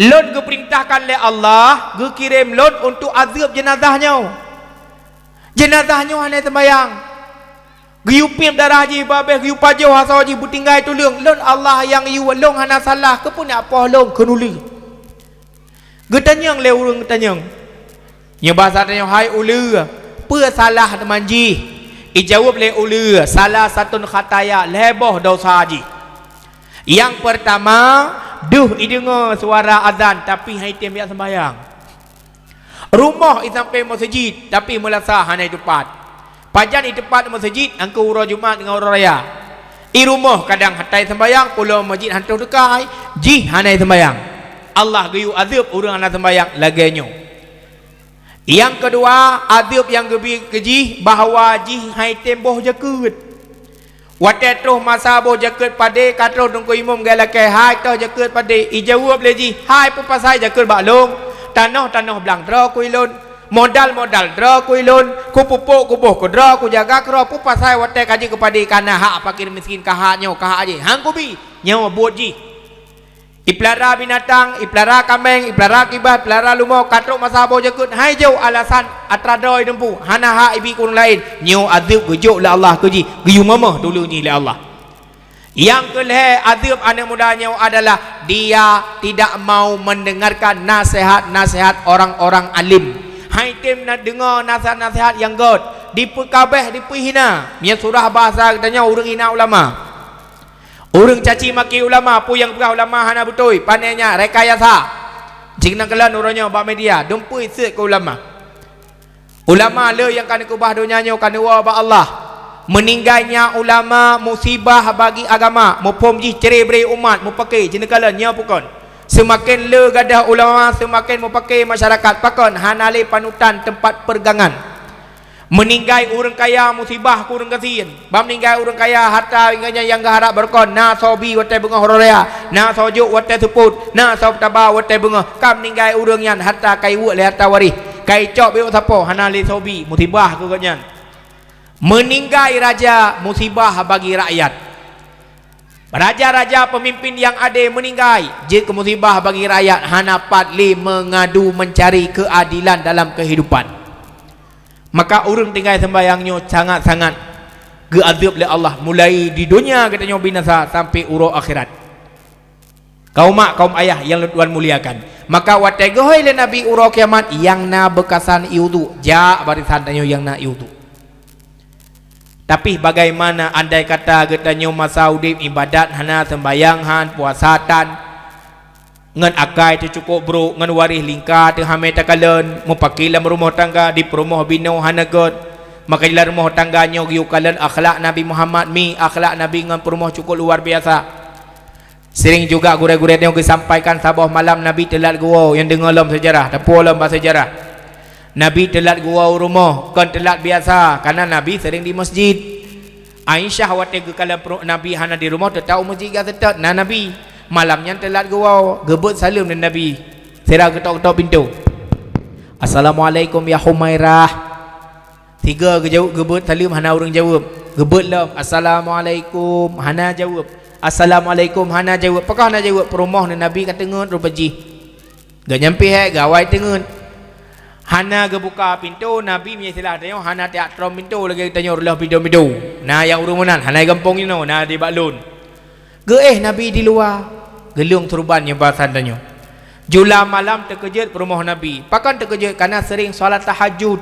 Lôn geupeurintahkan lé Allah geukirém lôn untuk azeueb jeunazah nyoe. Jeunazah nyoe hana seumbayang. Geuyue piep darah jih, babeh geuyue pajoh asoe jih, beutinggai tuleueng. Lôn Allah nyang yue, lôn hana salah. Keupeue neujak poh lôn?" kheun uleue. Geutanyong lé ureuëng geutanyong. Nyoe basa tanyoe, "Hai uleue, peue salah teuma jih?" Ijaweueb lé uleue, "Salah satun khataya, lhée boh dosa jih. Nyang peurtama, deuh ideungoe suara azan, tapi han item jak seumbayang. Rumoh isampe meuseujid, tapi meulasa hana itupat. Pajan itupat meuseujid, angkeu uroe Jumat ngon uroe raya. I rumoh kadang hatai seumbayang, pulo meuseujid hantoh teukai, jih hana seumbayang. Allah geuyue azeueb ureuëng hana seumbayang lagée nyoe." Nyang keudua, azeueb nyang geubi keu jih bahwa jih han item boh jakeuet. Watée troh masa boh jakeuet padé, ka troh teungku imum geulakée, "Hai toh jakeuet padé?" Ijaweueb lé jih, "Hai, peue pasai jakeuet bak lôn? Tanoh-tanoh blang droe keu ulôn, modal-modal droe keu ulôn, kupupok kuboh keu droe, kujaga keudroe, peue pasai watée ka jeuet keu padé ka na hak fakir miskin, ka hak nyoe, ka hak jih? Han kubi, nyoe buet jih. Ipeulara binatang, ipeulara kaméng, ipeulara kibah, ipeulara leumo, ka trok masa boh jakeuet, han ijok alasan atra droe itumpu, hana hak ibi keu ureuëng laén. Nyoe azeueb geujok lé Allah keu jih, geuyue mamoh tuleueng jih lé Allah." Nyang keulhée azeueb aneuëk muda nyoe adalah dia tidak mau mendengarkan nasihat-nasihat orang-orang alim. Han item na deungoe nasihat-nasihat nyang gét, dipeukabeh, dipeukahina. Meunyoe surah basa geutanyoe, ureuëng hina ulama. Ureuëng caci maki ulama, peue nyang peugah ulama hana beutôi, pane nyan rekayasa. Jih na kalon uroe nyoe bak media, dumpeue seuet keu ulama. Ulama le nyang ka neukeubah donya nyoe ka neuwoe bak Allah. Meuninggai nyan ulama musibah bagi agama, muphom jih cre-bre umat, mupake, jih na kalon nyoe peue kon. Seumaken le gadôh ulama, seumaken mupake masyarakat, pakon hana lé panutan teumpat peureugangan. Meuninggai ureuëng kaya musibah keu ureuëng gasien. Ban meuninggai ureuëng kaya harta nyang geuharab beurukon, na soe bi watée beungoh uroe raya, na soe jok watée seupôt, na soe taba watée beungoh. Ka meuninggai ureuëng nyan harta ka iweuek lé harta waréh, ka icok bak sapo, hana lé soe bi, musibah keu gobnyan. Meuninggai raja, musibah bagi rakyat. Raja-raja peumimpin nyang ade meuninggai, jeuet keu musibah bagi rakyat, hana pat lé meungadu meucari keuadilan dalam keuhidupan. Maka ureuëng tinggai seumbayang nyoe sangat-sangat geuazeueb lé Allah, mulai di donya geutanyoe binasa sampai uroe akhirat. Kaum mak, kaum ayah nyang lôn tuan muliakan, maka watée geuhôi lé Nabi uroe kiamat, nyang na beukasan ié udhu, jak barisan tanyoe nyang na ié udhu. Tapi bagaimana andai kata geutanyoe masa udeb ibadat hana, seumbayang han, puasa tan, ngon akai teucukôp brok, ngon waréh lingka teuhamé takalon, mupake lam rumoh tangga, di peurumoh binoe hana gét, maka di lam rumoh tangga nyoe geuyue kalon akhlak Nabi Muhammad, mi akhlak Nabi ngon peurumoh cukôp luar biasa. Sering juga gurée-gurée nyoe geusampaikan saboh malam Nabi teulat geuwoe, nyang deungoe lom seujarah, teupeue lom bak seujarah. Nabi teulat geuwoe u rumoh, kon teulat biasa, karena Nabi sering di masjid. Aisyah watée geukalon pru-, Nabi hana di rumoh, teutap u masjid geuseutôt na Nabi. Malam nyan teulat geuwoe, geubeuet saleuem lé Nabi. Sira geutok-geutok pintoe. "Assalamualaikum ya Humairah." Sigoe geujaweueb, geubeuet saleuem hana ureuëng jaweueb. Geubeuet lom, "Assalamualaikum," hana jaweueb. "Assalamualaikum," hana jaweueb. Pakon hana jaweueb? Peurumoh ngon Nabi ka teungeut rupa jih. Geuh nyan pih hék gawai teungeut. Hana geubuka pintoe, Nabi meunyoe istilah tanyoe hana tajak trom pintoe lagée tanyoe reuloh pintoe-pintoe. Na nyang ureuëng meunan, hana gampông inoe, na di bak lôn. Geuéh Nabi di luwa, geuleueng seureuban nyoe basa tanyoe. Jula malam teukeujeuet peurumoh Nabi. Pakon teukeujeuet? Karena sering salat tahajud.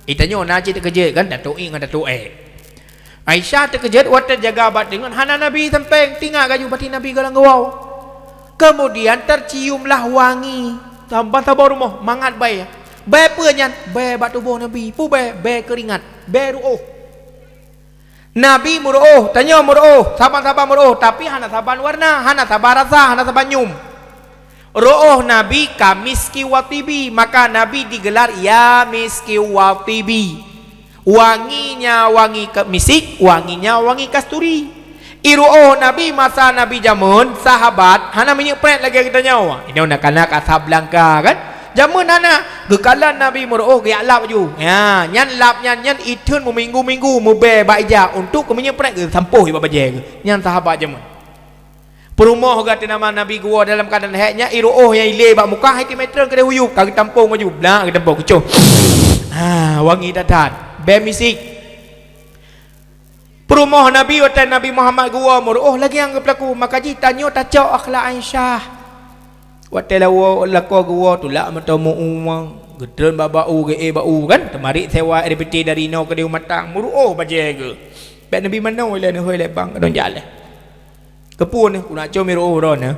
Itanyoe na cit teukeujeuet kan, Datuk I ngon Datuk E. Aisyah teukeujeuet watée jaga bak teungeut hana Nabi sampéng, tingat gaju pati Nabi goh lom geuwoe. Keumudian teuciumlah wangi, saban saboh rumoh mangat bèe. Bèe peue nyan? Bèe bak tuboh Nabi. Peue bèe? Bèe keuringat, bèe ruoh. Nabi meuruôh, tanyoe meuruôh, saban-saban meuruôh, tapi hana saban warna, hana saban rasa, hana saban nyium. Ruôh Nabi kamiski wa tibi, maka Nabi digelar ya miski wa tibi. Wanginya wangi ke-, misik, wanginya wangi kasturi. Iruôh Nabi masa Nabi jameun, sahabat, hana minyeuk prét lagée geutanyoe. Inoe na kanak asab langka kan? Jameun hana, geukalon Nabi meuruôh geujak lap ju. Ya, nyan lap nyan, nyan itheun meuminggu-minggu meubée bak ija untuk keu minyeuk prét geusampôh bak bajée geuh. Nyan sahabat jameun. Peurumoh gata nama Nabi geuwoe dalam keuadaan hék nyan, iruôh nyang ilée bak muka hai ti meter keudeh uyueb, ka geutampong laju, blak geutampong keucoh. Ha, wangi that-that. Bée misik. Peurumoh Nabi watée Nabi Muhammad geuwoe meuruôh lagée nyang geupeulaku, maka jih tanyoe tacok akhlak Aisyah. Watée lawoe lakoe geuwoe tulak meutoe meu-ueng, geutreun bak bak u, geuék bak u kan, teumarit sewa R B T dari inoe keudeh u Matang, meuruôh bajée geuh. Bék Nabi manoe lé neuhôi lé bang, keudong jaléh. Keupeue neuh, ku na com iruôh droeneuh.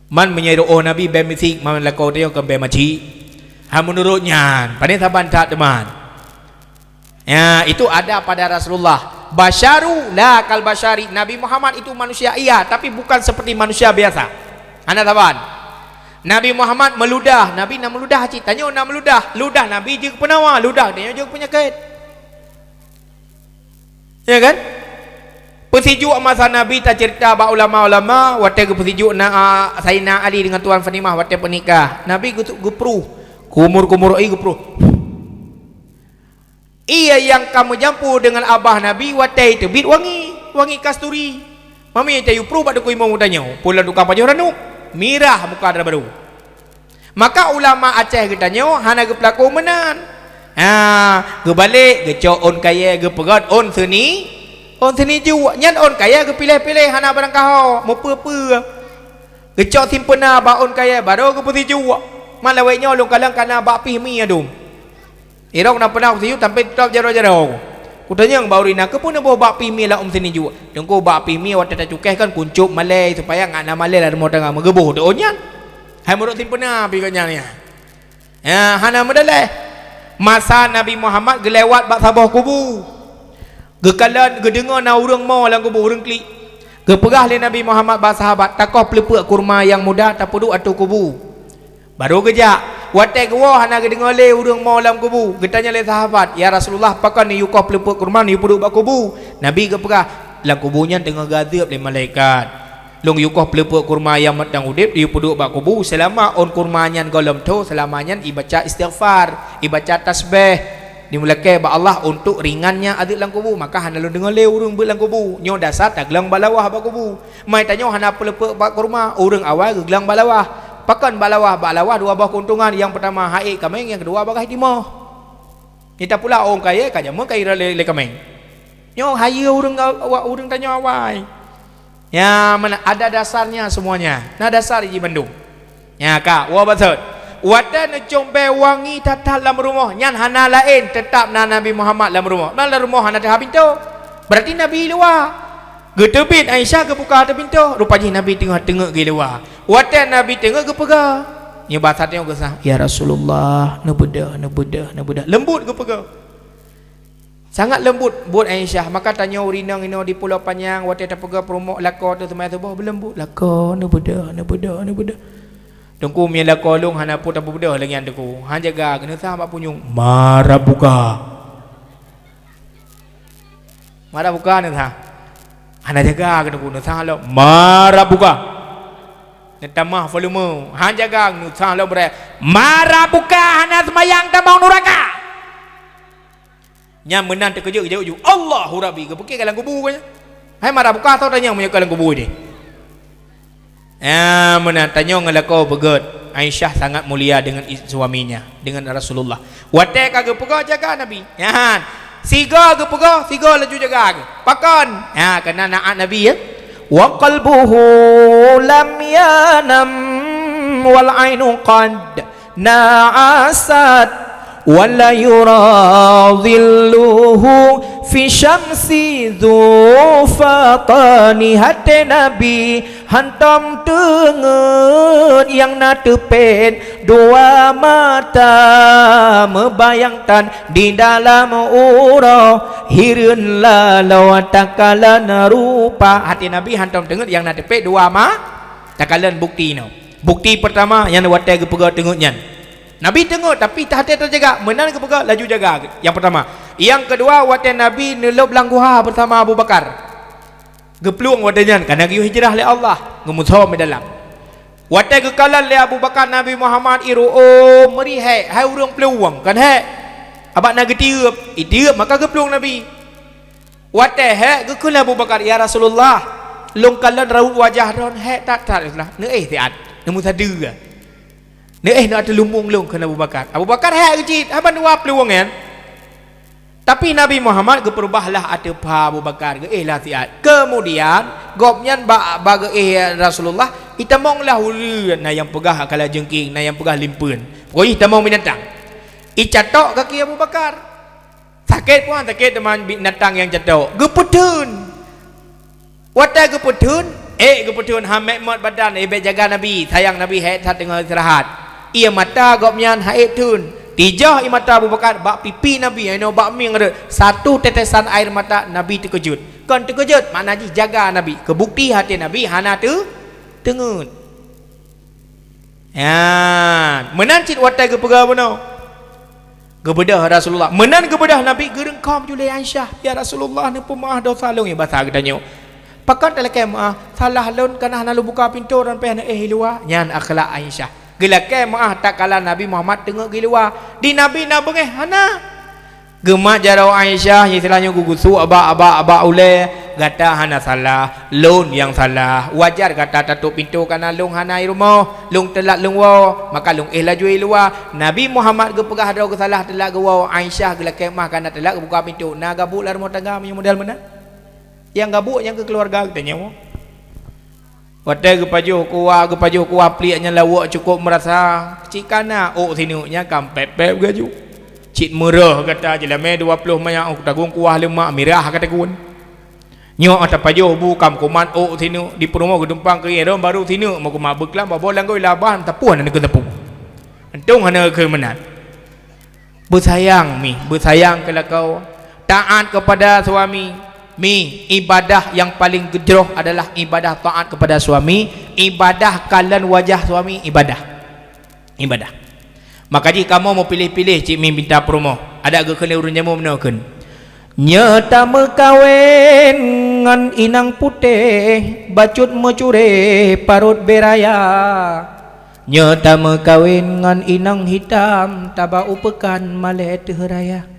Man meunyoe iruôh Nabi bée misik, man lakoe tanyoe kon bée macik. Ha, meunurot nyan, pane saban that teuma. Ya, itu ada pada Rasulullah. Basyaru la kal basyari. Nabi Muhammad itu manusia, iya, tapi bukan seperti manusia biasa. Hana saban. Nabi Muhammad meuludah, Nabi na meuludah cit. Tanyoe na meuludah. Ludah Nabi jeuet peunawa, ludah tanyoe jeuet peunyakét. Ya kan? Peusijuek masa Nabi taceurita bak ulama-ulama, watée geupeusijuek na, a, Saidina Ali deungon Tuan Fatimah watée peunikah. Nabi geu-, geupruh, kumur-kumur ie geupruh. Ie nyang ka meujampu deungon abah Nabi watée teubiet wangi, wangi kasturi. Mami tayue pruh bak teungku imum geutanyoe, peue lom tukang pajoh ranub, mirah muka dara barô. Maka ulama Aceh geutanyoe hana geupeulaku meunan. Ha, geubalek, geucok ôn kayée, geupeugét ôn seuni, ôn seuni juek. Nyan ôn kayée geupiléh-piléh, hana barangkaho, meupeue-peue. Geucok simpeuna bak ôn kayée, barô geupeusijuek. Man lawét nyoe lôn kalon kana bak pih mi adum. Irong na peuna kusijuek sampoe teutap jaroe-jaroe. Kutanyong bak ureueng inong, "Keupeue neuboh bak pih mi lam ôn seuni juek?" "Teungku, bak pih mi watée tacukéh kan kuncup malée, supaya ngat na malée lam rumoh tangga, meugeuboh teuh ôn nyan." Hai meurok simpeuna pih gobnyan nyan. Ya, hana meudaleh. Masa Nabi Muhammad geulewat bak saboh kubu. Geukalon, geudeungoe na ureueng mo lam kubu, ureueng klik. Geupeugah lé Nabi Muhammad bak sahabat, "Takoh peuleupeuk kurma nyang muda, tapeuduek ateueh kubu." Barô geujak. Watée geuwoe hana geudeungoe lé ureueng mo lam kubu. Geutanyong lé sahabat, "Ya Rasulullah, pakon neuyue koh peuleupeuk kurma neuyue peuduek bak kubu?" Nabi geupeugah, "Lam kubu nyan teungoh geuazeub lé malaikat. Lôn yue koh peuleupeuk kurma nyang mantong udeb, yue peuduek bak kubu, seulama ôn kurma nyan gohlom tho, seulama nyan ibaca istighfar, ibaca tasbeh, imeulakée bak Allah untuk ringannya azeub lam kubu, maka hana lôn deungoe lé ureueng beuet lam kubu. Nyoe dasar taglong bak lawah bak kubu." Mai tanyoe hana peuleupeuk bak kurma, ureueng awai geuglang bak lawah. Pakon bak lawah? Bak lawah dua boh keuntungan, nyang peutama haék kaméng, nyang keudua bagaih timoh. Nita pula ôn kayée ka jameun ka ira lé, lé kaméng. Nyoe hayeue ureueng, ureueng tanyoe awai. Ya, mana ada dasarnya semuanya. Na dasar jih bandum. Nya ka, woe bacut. Watée neucom bée wangi that-that lam rumoh, nyan hana laén, teutap na Nabi Muhammad lam rumoh. Na lam rumoh hana teuhah pintoe. Berarti Nabi luwa. Geuteubiet Aisyah geubuka ateueh pintoe, rupa jih Nabi teungoh teungeuk geuh luwa. Watée Nabi teungeuk geupeugah, nyoe basa tanyoe geuh sah, "Ya Rasulullah, neubeudôh, neubeudôh, neubeudôh." Leumbot geupeugah. Sangat leumbot buet Aisyah. Maka tanyoe ureueng inong inoe di Pulo Panyang, watée tapeugah peurumoh lakoe teuh seumayang suboh, beuleumbot, "Lakoe, neubeudôh, neubeudôh, neubeudôh." Teungku, meunyoe lakoe lôn hana peue tapeubeudôh lagée nyan Teungku. Han jaga, keuneuk sah bak punyueng, "Mara buka." Mara buka neusah. Hana jaga keuneuk, neusah lom, "Mara buka." Neutamah volume, han jaga, neusah lom beuraya, "Mara buka, hana seumayang tamong nuraka." Nyan meunan teukeujot geujak uju, "Allahu Rabbi," geupike ka lam kubu nyan. Hai mara buka, soe tanyong meunyoe ka lam kubu deh. Ya, meunan tanyoe ngon lakoe beugét. Aisyah sangat mulia dengan i-, suaminya, dengan Rasulullah. Watée ka geupeugah jaga Nabi. Nyan. Sigoe geupeugah, sigoe laju jaga geuh. Pakon? Ya, keunan na Nabi ya. "Wa qalbuhu lam yanam wal ainu qad na'asat, wa la yura dhilluhu fi syamsi dhu fatani." Até Nabi hantom teungeut nyang na teupet dua mata, meubayang tan di dalam uroe, hireuen laloe takalon rupa. Até Nabi hantom teungeut nyang na teupet dua ma-, takalon bukti nyoe. Bukti peurtama nyang watée geupeugah teungeut nyan. Nabi teungeut, tapi teuhati teujaga, meunan geupeugah laju jaga. Nyang peurtama. Nyang keudua, watée Nabi neulôb lam guha beusama Abu Bakar. Geuplueng watée nyan, kana geuyue hijrah lé Allah, geumusoe meudalam. Watée geukalon lé Abu Bakar Nabi Muhammad, iru'om meuri hék, hai ureuëng peulueng, kan hék. Abak na geutieup, itieup maka geuplueng Nabi. Watée hék, geukheun lé Abu Bakar, "Ya Rasulullah, lôn kalon raut wajah droen hék that-that, ya Rasulullah. Neuéh siat, neumeusadeue." Neuéh na teulumbong lôn kheun Abu Bakar. Abu Bakar hai geucit, haba dua peulueng nyan. Tapi Nabi Muhammad geupeurubahlah ateueh pha Abu Bakar, geuéh lah siat. Keumudian, gobnyan bak, bak geuéh Rasulullah, itamong lah uleuen, na nyang peugah kala jeungking, na nyang peugah limpeuen. Pokoknya itamong binatang. Icatok kaki Abu Bakar. Sakét pun sakét teuma binatang nyang catok. Geupeutheun. Watée geupeutheun, ék geupeutheun, ha mek mot badan, ék bék jaga Nabi, sayang Nabi hék that teungoh istirahat. Ié mata gobnyan ha ék theun. Tijoh ié mata Abu Bakar bak pipi Nabi, inoe bak mieng rot. Satu tetesan air mata Nabi teukeujot. Kon teukeujot, makna jih jaga Nabi. Keubukti até Nabi hana teu-, teungeut. Nyan, meunan cit watée geupeugah bunoe. Geubeudôh Rasulullah. Meunan geubeudôh Nabi geureungkôm ju lé Aisyah, "Ya Rasulullah, neupeumeuáh dosa lôn." Ya, basa geutanyoe. Pakon talakée meuáh? Salah lôn kana hana lôn buka pintoe dan pih neuéh i luwa. Nyan akhlak Aisyah. Geulakée meuáh tatkala Nabi Muhammad teungeut geuh i luwa. Di Nabi na beungéh hana. Geumat jaroe Aisyah, nyang istilah nyoe geugusuk abak, abak, abak ulée, "Gata hana salah, lôn nyang salah. Wajar gata tatôp pintoe kana lôn hana i rumoh, lôn teulat lôn woe, maka lôn éh laju i luwa." Nabi Muhammad geupeugah droe geusalah teulat geuwoe, Aisyah geulakée meuáh kana teulat geubuka pintoe. Na gabuk lam rumoh tangga meunyoe model meunan? Nyang gabuk nyang keu keuluwarga geutanyoe. Watée geupajoh kuah, geupajoh kuah pliek nyan lawok cukôp meurasa, cit kana ôk sineuk nyan ka pép-pép geuh aju. Cit meurôh gata jeulamé dua ploh manyak ôk tagong kuah leumak mirah ka takheun. Nyoe ata pajoh bu kam kuman ôk sineuk di peurumoh geutumpang keu irôm baru sineuk meukumat beuklam babah langgôi laban tapuh hana keu tapuh. Untông hana keu meunan. Beusayang mi, beusayang keu lakoe, taat keupada suami. Mi, ibadah nyang paleng geujroh adalah ibadah taat keupada suami, ibadah kalon wajah suami, ibadah. Ibadah. Maka jih kamoe meupiléh-piléh cit mi mita peurumoh. Adak geukheun lé ureuëng jameun meunoe kheun, "Nyoe tameukawen ngon inong putéh, bacut meucurée parot bée raya. Nyoe tameukawen ngon inong hitam, taba u peukan malée teuh raya.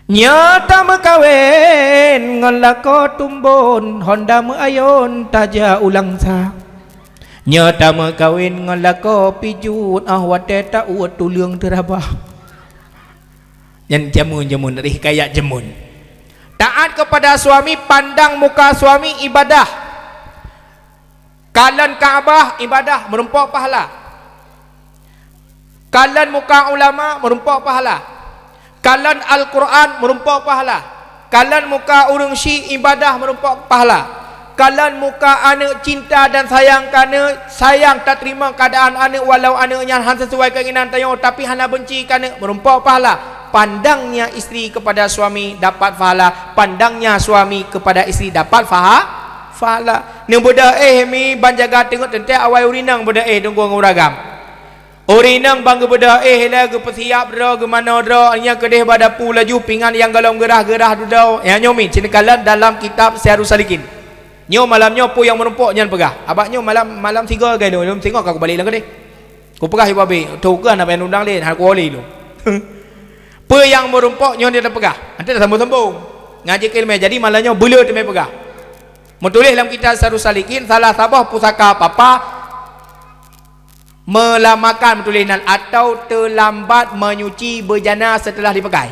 Nyoe tameukawen ngon lakoe tumbon, honda meuayôn tajak u Langsa. Nyoe tameukawen ngon lakoe pijut, óh watée ta-uet tuleueng teurabah." Nyan jameun-jameun, hikayat jameun. Taat keupada suami, pandang muka suami ibadah. Kalon Ka'bah ibadah meurumpok pahala. Kalon muka ulama meurumpok pahala. Kalon Al-Quran meurumpok pahala. Kalon muka ureuëng syik ibadah meurumpok pahala. Kalon muka aneuëk cinta dan sayang keu aneuëk, sayang tateurimong keuadaan aneuëk walau aneuëk nyan hana sisuai keinginan tanyoe tapi hana beunci keu aneuëk meurumpok pahala. Pandangnya istri kepada suami dapat pahala, pandangnya suami kepada istri dapat paha-, pahala. Neubeudôh éh mi ban jaga teungeut teuntée awai ureuëng inong beudôh éh deungon ureuëng agam. Ureuëng inong ban geubeudôh éh lé geupeusiap droe geumanoe droe nyang keudeh bak dapu laju pingan nyang gohlom geurah-geurah dudoe. Nyan nyoe mi cit neukalon dalam kitab Syairus Salikin. Nyoe malam nyoe peue nyang meurumpok nyan peugah. Abak nyoe malam, malam sigoe gai lôn, lôn singoh ka kubalek lam keudeh. Kupeugah ié babe, "Toh keuh na payah undang lé, hana kuoleh lôn." Peue nyang meurumpok nyoe dia tapeugah. Nanti dah sambung-sambung. Ngaji keu ileumé. Jadi malam nyoe beuleu teumé peugah. Meutuléh lam kitab Syairus Salikin, salah saboh pusaka papa meulamakan meutuléh nan atau teulambat menyuci beujana seuteulah jipakai.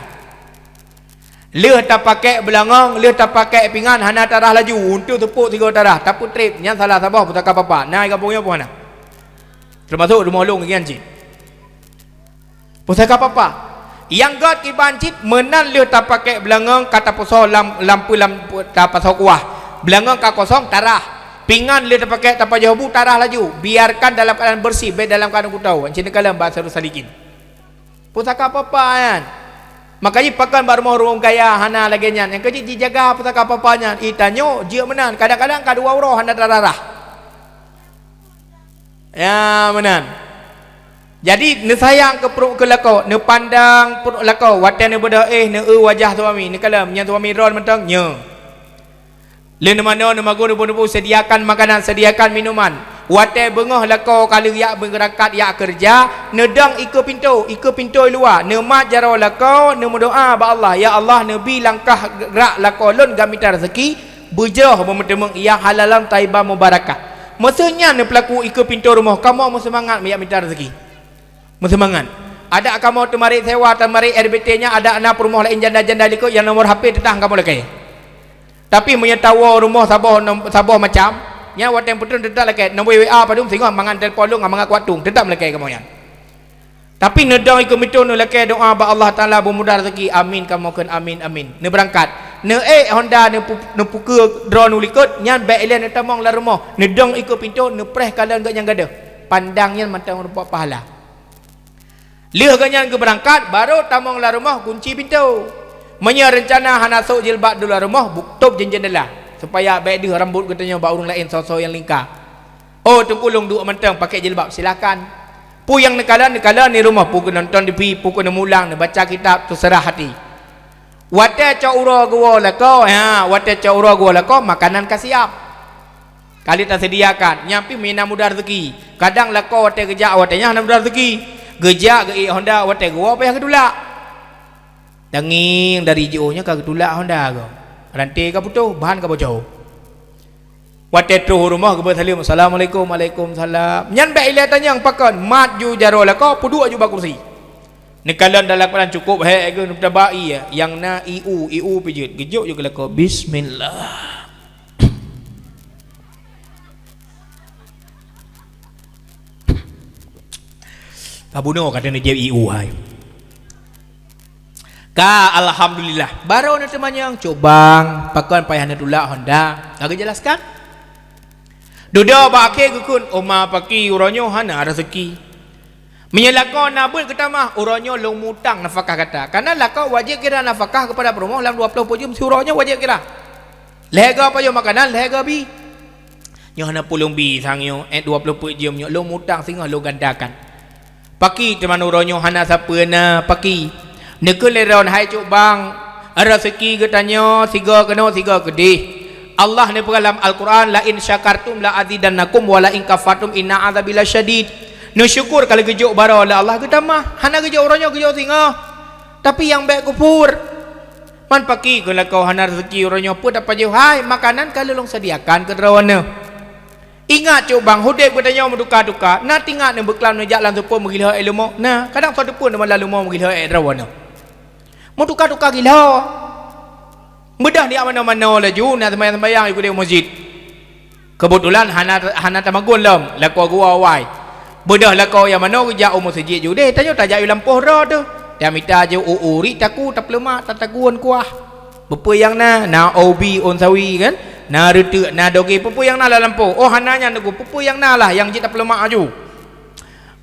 Lheueh tapakék beulangong, lheueh tapakék pingan hana tarah laju, untôh teupok sigoe tarah, tapeutreb, nyan salah saboh pusaka papa. Na gabong nyoe pun hana. Teumasok rumoh lôn ngian cit. Pusaka papa. Nyang göt kiban cit meunan lheueh tapakék beulangong ka tapeusoe lam, lam peue lam tapasoe kuah. Beulangong ka kosong tarah. Pingan lé tapakèk tapajoh bu tarah laju, biarkan dalam keadaan bersih, bèk dalam keadaan kuto. Ancien neukalon bak Sairus Salikin. Pusaka papa nyan. Makajih pakon bak rumoh ureueng kaya hana lagèe nyan. Nyang keujeuet jijaga pusaka papa nyan, ih tanyoe jeuet meunan. Kadang-kadang ka dua uroe hana tararah. Ya, meunan. Jadi, neusayang keu pruet keu lakoe, neupandang pruet lakoe, watèe neubeudôh éh, neueu wajah suami, neukalon, nyan suami droe mantong, nyoe. Lé neumanoe, neumagun, neubu-neubu, sediakan makanan, sediakan minuman. Watèe beungoh lakoe ka lheueh jak beurangkat jak keureuja, neudong ikeue pintoe, ikeue pintoe luwa, neumat jaroe lakoe, neumeudoa bak Allah, "Ya Allah, neubi langkah grak lakoe lôn gak mita raseuki, beujroh beumeuteumeung nyang halalan thayyiban mubarakah." Meuseu nyan neupeulaku ikeue pintoe rumoh, kamoe meuseumangat meujak mita raseuki. Meuseumangat. Adak kamoe teumarit sewa, teumarit R B T nyan, adak na peurumoh laén janda-janda likot nyang nomor H P teutang kamoe lakèe. Tapi meunyoe tawoe rumoh saboh nom-, saboh macam, nyan watèe peutrön teutap lakèe. Nomor W A padum singoh mangat telepon lôn, mangat kuat tueng, teutap lakèe kamoe nyan. Tapi neudong ikeue pintoe neulakèe doa bak Allah Taala beumudah raseuki. Amin kamoe kheun, amin, amin. Neubeurangkat. Neuék honda neupu-, neupukeue droeneuh likot, nyan bèk ilèe neutamong lam rumoh. Neudong ikeue pintoe neupreh kalon geuh nyang gadôh. Pandang nyan mantong rupa pahala. Lheueh geuh nyan geubeurangkat, barô tamong lam rumoh gunci pintoe. Meunyoe reuncana hana sôk jilbab dum lam rumoh, bu-, tôb jeundela, supaya bèk deuh rambot geutanyoe bak ureueng laén soe-soe nyang lingka. Oh, Teungku lôn duek mantong pakèk jilbab, silakan. Peue nyang neukalon, neukalon di rumoh, peue keu nonton T V, peue keu neumulang, neubaca kitab, teuseurah hati. Watèe cok uroe geuwoe lakoe, ha, watèe cok uroe geuwoe lakoe, makanan ka siap. Ka lheueh taseudiakan, nyan pih meunan mudah raseuki. Kadang lakoe watèe geujak, watèe nyan hana mudah raseuki. Geujak geuék honda, watèe geuwoe payah geutulak. Tangieng dari jiôh nyoe ka geutulak honda goe. Ranté ka putôh, ban ka boco. Watèe troh u rumoh geubeuet saleuem, "Assalamualaikum." "Waalaikumsalam." Nyan bèk ilèe tanyong pakon, mat ju jaroe lakoe, peuduek ju bak kursi. Neukalon dalam keadaan cukôp hék geuh, neutaba ie, nyang na iu, iu pih jeuet, geujok ju keu lakoe, "Bismillah." Ka bunoe ka teuneuh jieb ié u hai. Ka, alhamdulillah. Barô neuteumanyong, "Cobang, pakon payah neutulak honda?" Ka geujelaskan. Dudoe bak akhé geukheun, "Oma paki, uroe nyoe hana raseuki. Meunyoe lakoe na beuet geutamah, uroe nyoe lôn mutang nafakah gata." Kareuna lakoe wajéb kira nafakah keupada peurumoh lam dua ploh peuet jeuem siuroe nyoe wajéb kira. Lhèe goe pajoh makanan, lhèe goe bi. Nyoe hana peue lôn bi sang nyoe, eh, dua ploh peuet jeuem nyoe lôn mutang singoh lôn gandakan. Paki teuma uroe nyoe hana sapeue na, paki. Neukheun lé droen, "Hai cobang, raseuki geutanyoe sigoe keunoe sigoe keudeh. Allah neupeugah lam Al-Qur'an, 'La in syakartum la azidannakum wa la in kafartum inna azabi lasyadid.'" Neusyukur ka lheueh geujok baroe lé Allah geutamah, hana geujok uroe nyoe geujok singoh. Tapi nyang bèk kufur. Man paki keu lakoe hana raseuki uroe nyoe, peue tapajoh hai makanan ka lheueh lôn seudiakan keu droeneuh. Ingat cobang, udép geutanyoe meutuka-tuka, na tingat neubeuklaim neujak lam seupôt meugilho ék leumo? Na, kadang soe teupeu neumalam leumo meugilho ék droeneuh. Meutuka-tuka gilho. Beudôh di manoe-manoe laju, na seumayang-seumayang ikuté u meuseujid. Keubeutulan hana, hana tamagun lom, lakoe geuwoe awai. Beudôh lakoe nyang manoe geujak u meuseujid ju deh, tanyoe tajak u lampôh droe teuh. Tamita ju u-u riek taku, tapeuleumak, tatagun kuah. Peue-peue nyang na, na ubi, ôn sawi kan, na reuteuk, na dogé, peue-peue nyang na lam lampôh. Oh, hana nyan Teungku, peue-peue nyang na lah nyang jeuet tapeuleumak aju.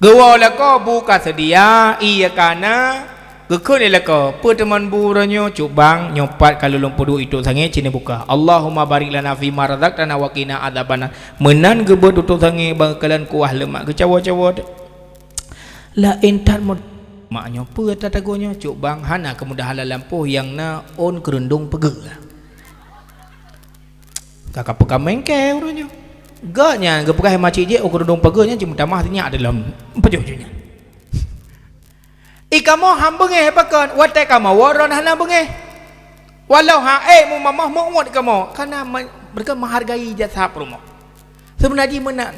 Geuwoe lakoe bu ka seudia, ie ka na, geukheun lé lakoe, "Peue teuma bu uroe nyoe, cobang, nyoe pat ka lôn peuduek itôk sangé cit neubuka. Allahumma barik lana fima razaqtana wa qina adzabannar." Meunan geubeuet itôk sangé bak geukalon kuah leumak geucawo-cawo. Laén that meuteumèe nyoe, peue tatagun nyoe, cobang, hana keumudahan lam lampôh nyang na ôn keureudueng peugeuh. Ka, ka peukameng kèe uroe nyoe. Gobnyan geupeugah macik jih, ôn keureudueng peugeuh nyan cit meutamah sinyak di lom. Pajoh ju nyan. I kamoe han beungéh pakon, watèe kamoe woe droen hana beungéh. Walau han ék meumamoh meu'uet kamoe, kareuna me-, mereka menghargai jasa peurumoh. Seubeuna jih meunan.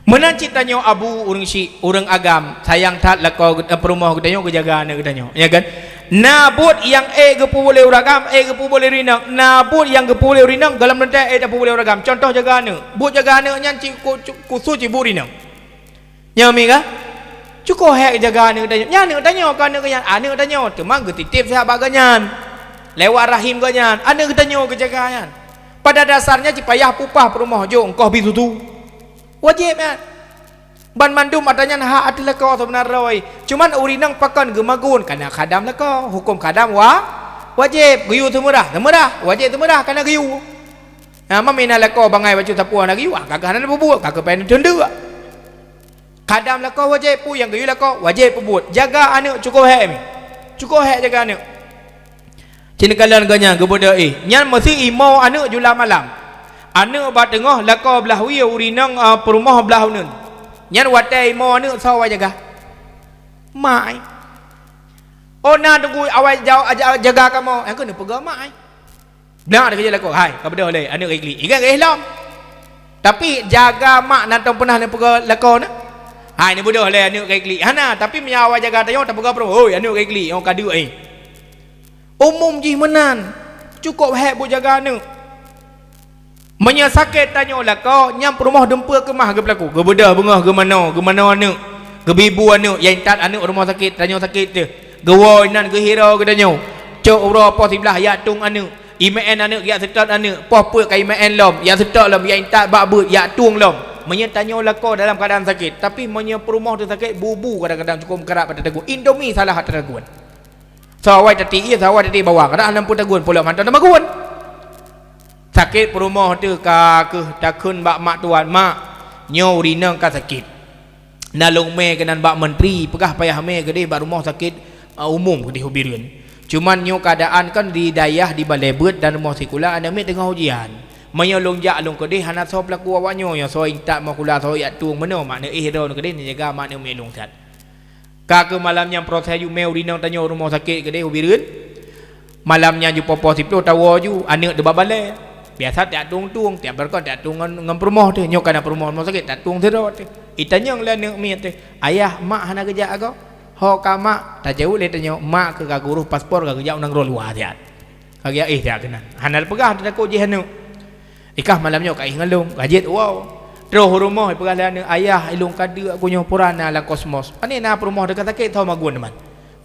Meunan cit tanyoe abu ureueng syik, ureueng agam, sayang that lakoe geut-, eh, peurumoh geutanyoe geujaga aneuk geutanyoe, ya kan? Na buet nyang ék geupeubuet lé ureueng agam, ék geupeubuet lé ureueng inong. Na buet nyang geupeubuet lé ureueng inong, gohlom teuntèe ék tapeubuet lé ureueng agam. Contoh jaga aneuk. Buet jaga aneuk nyan cit ku-, cu-, khusos cit buet ureueng inong. Nyoe mi ka? Cukôp hék geujaga aneuk tanyoe. Nyan aneuk tanyoe, kon aneuk geuhnyan, aneuk tanyoe. Teuma geutitép sihat bak geuhnyan. Lewat rahim geuhnyan, aneuk geutanyoe geujaga nyan. Pada dasarnya cit payah peuupah peurumoh jok ongkoh bi susu. Wajéb nyan. Banmandum atra nyan hak ateueh lakoe seubeuna droe. Cuman ureueng inong pakon geumagun kana khadam lakoe. Huköm khadam wa-, wajéb. Geuyue seumeurah, seumeurah. Wajéb seumeurah kana geuyue. Na, meunyo na lakoe bangai bacut sapeue hana geuyue, ah, ka keuh hana peubuet, ka keuh payah neuteun deuk. Khadam lakoe wajéb, peue nyang geuyue lakoe wajéb peubuet. Jaga aneuk cukôp hék mi. Cukôp hék jaga aneuk. Cit neukalon geuh nyan geubeudôh éh. Nyan meusé imoe aneuk jula malam. Aneuk bak teungoh lakoe blah wie, ureueng inong, eh, peurumoh blah uneuen. Nyan watée imoe aneuk soe awai jaga? Mak, eh. Oh, na teungku awai ja-, ja-, jaga kamoe. Nyang keuneuk peugah mak, eh. Blah teukeujot lakoe, "Hai, ka beudôh lé, aneuk ka iklik." Ingat ka éh lom. Tapi jaga mak na tom peunah neupeugah lakoe na, "Hai, neubeudôh lé, aneuk ka iklik." Hana, tapi meunyo awai jaga tanyoe tapeugah peurumoh, "Hoi, aneuk ka iklik, oh, ka deuk, eh." Umum jih meunan, cukôp hék buet jaga aneuk. Meunyo sakét tanyoe lakoe, nyan peurumoh dumpeue keumah geupeulaku. Geubeudôh beungoh geumanoe, geumanoe aneuk, geubi bu aneuk, nyang intat aneuk rumoh sakét, tanyoe sakét teuh. Geuwoe inan geuhiro geutanyoe. Cok uroe poh siblaih jak tueng aneuk. Imeu'en aneuk jak seutôt aneuk. Poh peuet ka imeu'en lom, jak seutôt lom, jak intat bak beuet, jak tueng lom. Meunyo tanyoe lakoe dalam keuadaan sakét, tapi meunyo peurumoh teuh sakét, bu-bu kadang-kadang cukôp meukarat bak tatagun. Indomie salah tatagun. Soe awai tatiek ie, soe awai tatiek bawang. Kadang hana peue tagun, peue lom mantong tamagun. Sakét peurumoh teuh ka keuh takheun bak mak tuan, "Mak, nyoe ureueng inong ka sakét. Na lôn mè keunan bak mantri, peugah payah mè keudeh bak rumoh sakét, a, umum keudeh u Bireuen. Cuman nyoe keuadaan kan di dayah di balée beuet dan rumoh sikula aneuk miet teungoh ujian. Meunyoe lôn jak lôn keudeh hana soe peulaku awak nyoe, nyoe soe intat meuhula soe jak tueng meunoe, mak neuéh droe keudeh neujaga mak aneuk miet lôn that." Ka keuh malam nyan proses jumè ureueng inong tanyoe rumoh sakét keudeh u Bireuen. Malam nyan ju poh-poh siplôh tawoe ju, aneuk teuh bak balée. Biasa tajak tueng-tueng, tiep beureukat tajak tueng ngon, ngon peurumoh teuh. Nyoe ka na peurumoh rumoh sakét, tajak tueng sidroe teuh. Itanyong lé aneuk miet teuh, "Ayah, mak hana geujak agoe?" "Ho ka, mak?" Tajaweueb lé tanyoe, "Mak keuh ka geuurôh paspor, ka geujak u nanggroe luwa siat." Ka geujak éh siat keunan. Hana teupeugah, teutakot jih aneuk. Ikah malam nyoe ka éh ngon lôn, ka jeuet woe. Troh u rumoh, ipeugah lé aneuk, "Ayah, ilôn ka deuk ku nyoe pura na lam kosmos." Pane na peurumoh teuka sakét, soe magun teuma.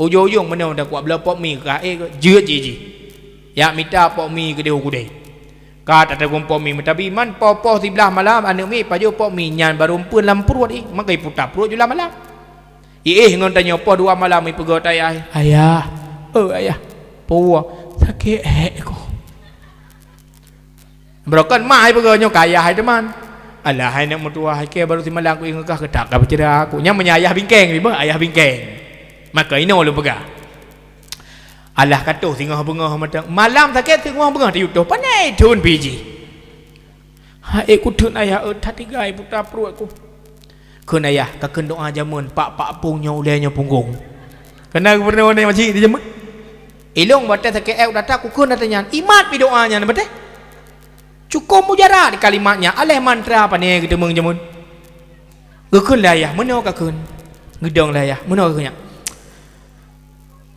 Ujong-ujong meunoe teuka bloe pok mi ka éh, jeuet jih jih. Jak mita pok mi keudeh u keudè. Ka tatagong pok mi meutabi, man poh-poh siblaih malam aneuk miet pajoh pok mi nyan barô eumpeuen lam pruet jih, maka iputa pruet jula malam. Iéh ngon tanyoe poh dua malam ipeugah tayah, "Ayah, oh ayah, peue sakét hék ku." Beureukat mak hai peugah nyoe ka ayah hai teuma. "Alah hai aneuk meutuwah, hai kèe barô simalam ku ingat kah keutak ka peucira ku." Nyan meunyoe ayah bingkeng, bibeuh ayah bingkeng. Maka inoe lôn peugah. Alah ka toh singoh beungoh mantong. Malam sakét singoh beungoh tayue toh. Pane thon pih jih. "Hai ku thon ayah, eh, that tigai puta pruet ku." "Kheun ayah, ka kheun doa jameun, pak-pak pong nyoe ulèe nyoe punggong." Kana gubernur ni masjid di jameun. Ilong batèe sakét ék data ku kheun ata nyan. Imat pi doa nyan batèe. Cukôp mujarab di kalimat nyan, aléh mantra pane geuteumeung jameun. Geukheun lé ayah, meunoe ka kheun. Geudong lé ayah, meunoe ka kheun nyan.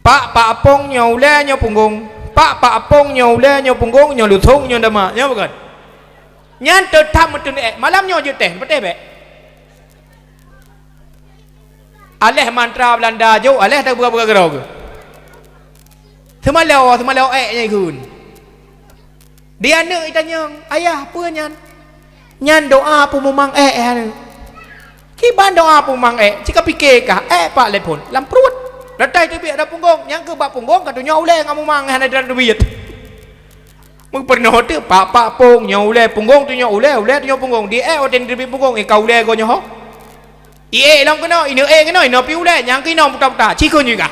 Pak-pak pong nyoe ulèe nyoe punggong, pak-pak pong nyoe ulèe nyoe punggong, nyoe lusong nyoe dama, nyoe bukan? Nyan teutab meuteun ék, malam nyoe jeuet teh, beuteh bèk. Aléh mantra Beulanda jok, aléh tabuka-buka keudroe geuh. Seumalao, seumalao ék nyan ikheun. Di aneuk itanyong, "Ayah, peue nyan?" "Nyan doa peumumang ék, eh, aneuk." Kiban doa peumumang ék, cit ka pike kah, ék pak lé phon, lam pruet. Datai teubiet lam punggong, nyang keuh bak punggong ka tunyok ulèe ngon mumang, hana teubiet. Meupeurunoe teuh, pak-pak pong, nyoe ulèe punggong tunyok ulèe, ulèe tunyok punggong. Di ék watèe teubiet punggong, eh, ka ulèe goe nyoe ho. Iék lom keunoe, ineuk ék keunoe, inoe pi ulèe, nyang keunoe puta-puta, cikheun juga.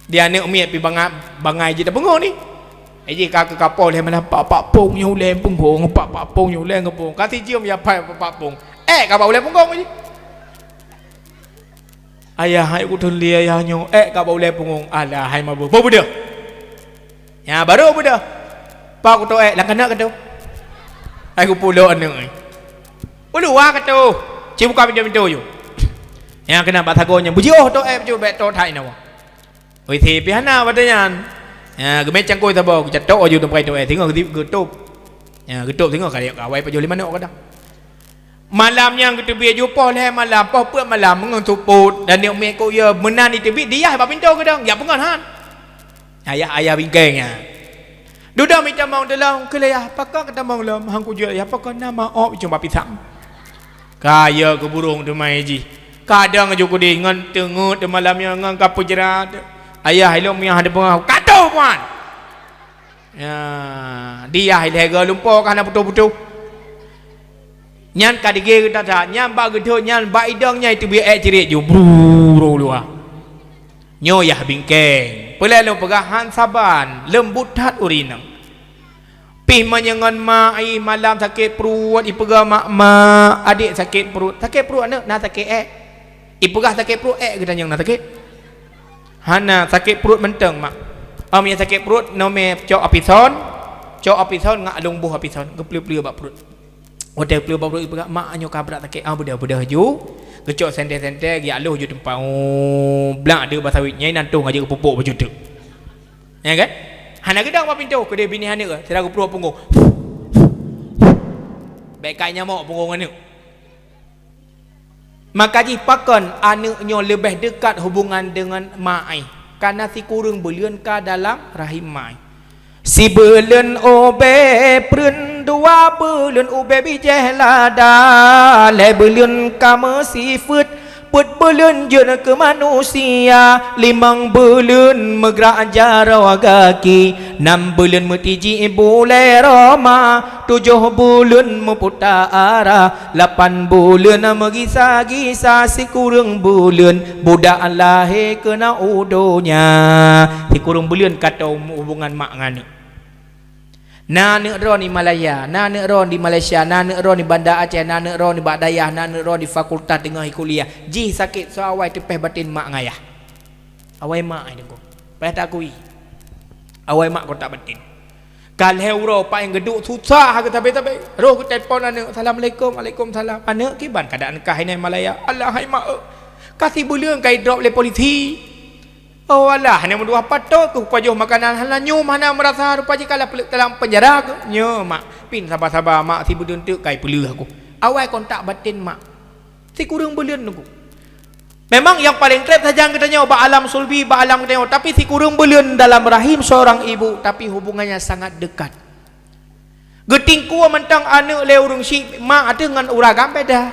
Di aneuk miet pi bangai, bangai jih tapeungeuet ni. Eh, jih ka keu kapol lé malam, pak-pak pong nyoe ulèe punggong, pak-pak pong nyoe ulèe ngon punggong. Ka sijeuem ya pai pak-pak pong. Ék ka bak ulèe punggong jih. Ayah hai ku thon lé ayah nyoe, ék ka bak ulèe punggong. Alah hai mabeuh. Boh beudôh. Nya barô beudôh. Pak ku to ék, lam kanak ka to. Hai ku pulok aneuk ai. Uluwa ka to. Ci buka pintoe-pintoe ju. Nya keunan bak sagoe nyan. Beujiôh to ék ju bèk to that inoe. Oi, si pih hana watèe nyan. Ha, geumè cangkôi saboh, geucatok laju teumpat itu, eh, singoh geuti-, geutôp. Ha, geutôp singoh ka, ka awai pajoh lé manok kadang. Malam nyan geuteubiet ju poh lhèe malam, poh peuet malam, meungon supôt, dan aneuk miet kok ya meunan iteubiet, diyah bak pintoe geudong, jak peungon han. Ayah, ayah bingkeng nyan. Dudoe mita tamong dilong keu lé yah, pakon ka tamong lom, han kujeuet yah, pakon na ma ôb cuma pisang. Kaya keu burông teumai jih. Kadang ju keudeh ngon teungeut di malam nyan ngon ka peujrat. Ayah ilôn miyah di peungah, "Ka toh, Puan!" Ya, di yah ilée go lumpoe ka hana putôh-putôh. Nyan ka degé geuh that-that, nyan bak geuthôt nyan bak idong nyan iteubiet ék crit ju, bru, ro luwa. Nyoe yah bingkeng. Peulée lôn peugah han saban, leumbut that ureuëng inong. Pih meunyoe ngon ma, ih, malam sakét pruet, ipeugah mak, "Mak, adék sakét pruet." Sakét pruet aneuëk na sakét ék. Ipeugah sakét pruet ék geutanyong na sakét. Hana, sakét pruet mantong, Mak. Om nyang sakét pruet nomé cok apison, cok apison ngat lôn boh apison, geupleu-pleu bak pruet. Watée pleu bak pruet ipeugah, "Mak, nyoe ka brat sakét." Ah, beudôh-beudôh ju. Geucok sentée-sentée, geujak lôh ju teumpat. Oh, blak deuek bak sawét, nyang inan toh ngajak geupupuk bacut teuk. Ya kan? Hana geudong bak pintoe, keudeh binéh aneuëk, sira geupruet punggong. Bék kai nyamok punggong aneuëk. Maka jih pakon aneuëk nyoe leubeh deukat hubungan deungon ma ai, kareuna sikureueng buleuen ka dalam rahim ma ai. Sibuleuen ubé preun, dua buleuen ubé bijéh lada, lhée buleuen ka meusifeuet, peuet buleuen jeuet keu manusia, limong buleuen meugrak jaroe gaki, nam buleuen meutiji bulée roma, tujoh buleuen meuputa ara, lapan buleuen meugisa-gisa, sikureueng buleuen budak lahé keunoe u donya. Sikureueng buleuen ka toh hubungan mak ngon aneuëk. Na aneuëk droe di Malaya, na aneuëk droe di Malaysia, na aneuëk droe di Banda Aceh, na aneuëk droe di bak dayah, na aneuëk droe di fakultas teungoh kuliah. Jih sakét soe awai teupéh baten mak ngon ayah. Awai mak ai teungku. Payah takui. Awai mak kontak baten. Ka lhée uroe pat nyang geuduek susah geuh sabe-sabe. Roh geutelepon aneuëk, "Assalamualaikum." "Waalaikumsalam." "Aneuëk, kiban keuadaan kah inan Malaya?" "Alah hai mak, ka sibuleuen ka idrop lé polisi." "Oh alah, hana meutuah patot keuh, pajoh makanan hana nyoe, hana meurasa, rupa jih ka lheueh dalam penjara keuh." "Nyoe mak, pih saba-saba mak, sibuleuen teuk ka ipeuleueh aku." Awai kontak baten mak. Sikureueng buleuen teungku. Memang nyang paleng treb sajan geutanyoe bak alam sulbi, bak alam geutanyoe, tapi sikureueng buleuen dalam rahim seorang ibu, tapi hubungannya sangat dekat. Geutingkue mantong aneuëk lé ureuëng syiek, mak ateueh ngon ureuëng agam beda.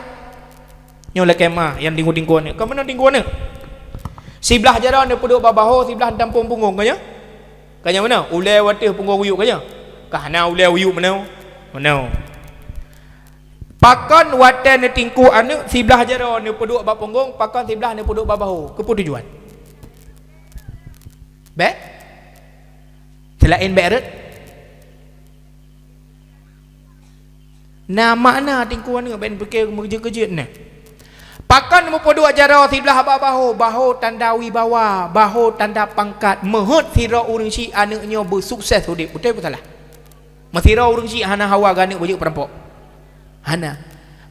Nyoe lakée ma nyang tingkue-tingkue aneuëk. Ka meunan tingkue aneuëk. Siblah jaroe neupeuduek bak bahô, siblah tampông punggong, ka nyan? Ka nyan meunan? Ulée u ateueh punggong uyuek, ka nyan? Ka hana ulée uyuek meunan. Meunan. Pakon watée neutingkue aneuëk, siblah jaroe neupeuduek bak punggong, pakon siblah neupeuduek bak bahô? Keupeue tujuan? Bék? Seulaén bék rhot? Na makna tingkue aneuëk, bék neupiké meukeujeuet-keujeuet na. Pakon meupeuduek jaroe siblah bak bahô? Bahô tanda wibawa, bahô tanda pangkat. Meuheuet sidroe ureuëng syiek aneuëk nyoe beusukses udeb, beutôi peue salah? Meusidroe ureuëng syiek hana hawa geuaneuëk beujeuet peurampok? Hana.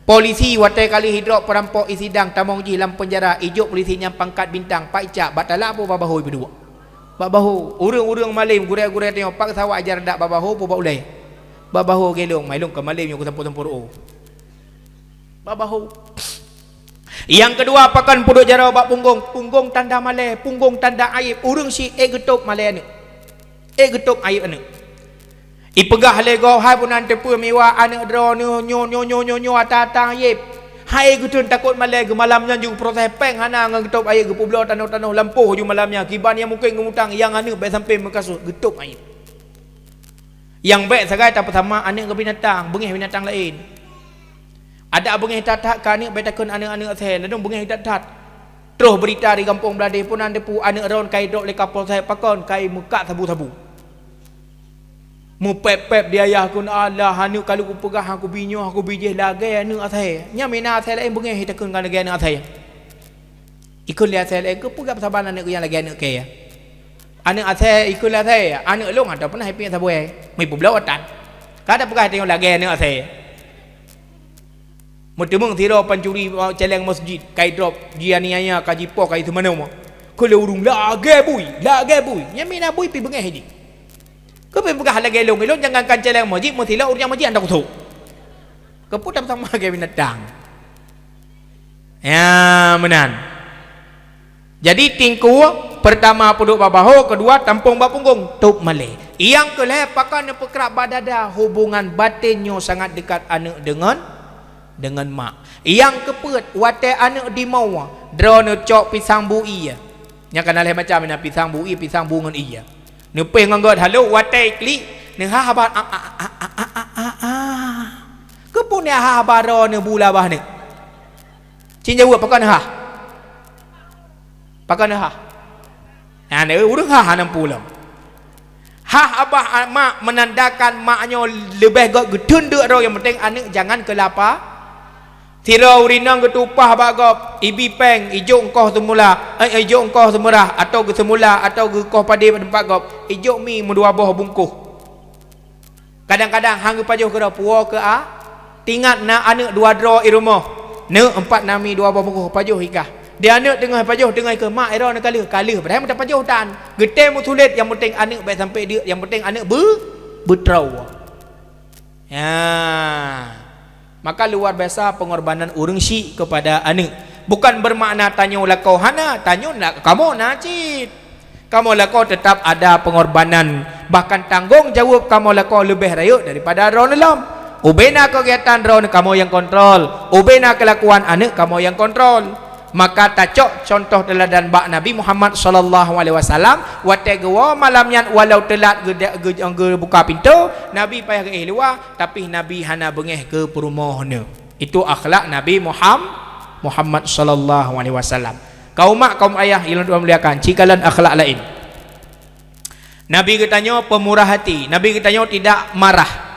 Polisi watée ka lheueh idrop peurampok isidang tamong jih lam peunjara, ijok polisi nyang pangkat bintang, pat icak, bak talak peue bak bahô ipeuduek? Bak bahô. Ureuëng-ureuëng malém, gurée-gurée tanyoe, pat geusawak ija randak, bak bahô peue bak ulée? Bak bahô. Geuh lôn, mai lôn ka malém nyoe keusampôh-sampôh rô. Bak bahô. Nyang keudua, pakon peuduek jaroe bak punggong? Punggong tanda malée, punggong tanda ayeb. Ureuëng syiek ék geutôb malée aneuëk. Ék geutôb ayeb aneuëk. Ipeugah lé gob, "Hai peunan teupeu miwa aneuëk droeneueh nyoe, nyoe, nyoe, nyoe, nyoe, ata-ata ayeb." Hai geuteun takot malée, geumalam nyan ju geuproses péng hana ngon geutôb ayeb, geupeubloe tanoh-tanoh lampôh ju malam nyan, kiban nyang mungken geumutang, nyang aneuëk bék sampoe meukasus, geutôb ayeb. Nyang bék sagai tapeusama aneuëk ngon binatang, beungéh binatang laén. Adak beungéh that-that keu aneuëk, bék takheun aneuëk-aneuëk asée, ladôm beungéh that-that. Troh beurita di gampông Bladeh, peunan teupeu aneuëk droen ka idrop lé Kapolsek, pakon ka imeukat sabu-sabu. Meupéb-péb di ayah kheun, "Alah, aneuëk ka lheueh kupeugah, aku bi nyoe, aku bi jéh lagée aneuëk asée." Nyan meunan asée laén beungéh takheun ka lagée aneuëk asée. Ikheun lé asée laén, "Keupeue gata saban aneuëk nyang lagée aneuëk kée?" Aneuëk asée ikheun lé asée, "Aneuëk lôn hana pernah ipinyeuk saboh, meupeubloe atan. Ka tapeugah tanyoe lagée aneuëk asée." Meuteumeung sidroe pancuri, céléng meuseujid, ka idrop, jianiaya, ka jipoh, ka jiseumanoe. Kheun lé ureuëng, "Lagée bui, lagée bui." Nyan meunan bui pih beungéh jih. Keupeue peugah lagée lôn, lôn jangankan céléng meuseujid, meusilop ureuëng nyang meuseujid hana kusok. Keupeue tapeusama lagée binatang? Ya, meunan. Jadi, tingkue, Peurtama peuduek bak bahô, keudua tampông bak punggong, tôb malèe. Nyang keulhèe pakon neupeukrab bak dada, hubungan baten nyoe sangat dekat aneuk deungon, deungon mak. Nyang keupeuet, watèe aneuk dimoe, droeneuh cok pisang bu ie. Nyang ka na lhèe macam, na pisang bu ie, pisang bu ngon ie. Neupéh ngon göt halo, watèe klik, neuhah haba, a, a, a. Keupeue neuhah haba droeneuh bu lam babah aneuk? Cit jaweueb, pakon neuhah? Pakon neuhah? Nyan, eh, ureueng hah hana peue lom. Hah babah mak meunandakan mak nyoe leubeh göt geuteun deuk droe, nyang penting aneuk jangan keulapa. Sidroe ureueng inong geutueng upah bak gob, ibi péng, ijok eungkoh seumula, eh, ijok eungkoh seumeurah, atawa geuseumula, atawa geukoh padé bak teumpat gob, ijok mi meudua boh bungkôh. Kadang-kadang han geupajoh keudroe, puwoe keu a, tingat na aneuk dua droe i rumoh, neuk eumpat na mi dua boh bungkôh, pajoh i kah. Di aneuk teungoh pajoh, teungoh ikheun, "Mak, droeneuh ka lheueh." "Ka lheueh, padahai meuta pajoh tan." Geutém meusulet, nyang penting aneuk bèk sampai deuk, nyang penting aneuk beu-, beutroe. Ya. Maka luar biasa pengorbanan ureueng syik kepada aneuk. Bukan bermakna tanyoe lakoe hana, tanyoe na, kamoe na cit. Kamoe lakoe tetap ada pengorbanan, bahkan tanggong jaweueb kamoe lakoe leubeh rayeuk daripada droeneuh lom. Ubena kegiatan droeneuh kamoe nyang kontrol, ubena kelakuan aneuk kamoe nyang kontrol. Maka tacok contoh teuladan bak Nabi Muhammad sallallahu alaihi wasallam, watèe geuwoe malam nyan walau teulat geu-, geu-, geubuka pintoe, Nabi payah geuéh luwa, tapi Nabi hana beungéh keu peurumoh nyoe. Itu akhlak Nabi Muham-, Muhammad sallallahu alaihi wasallam. Kaum mak, kaum ayah nyang Tuhan muliakan, ci kalon akhlak laén. Nabi geutanyoe pemurah hati, Nabi geutanyoe tidak marah.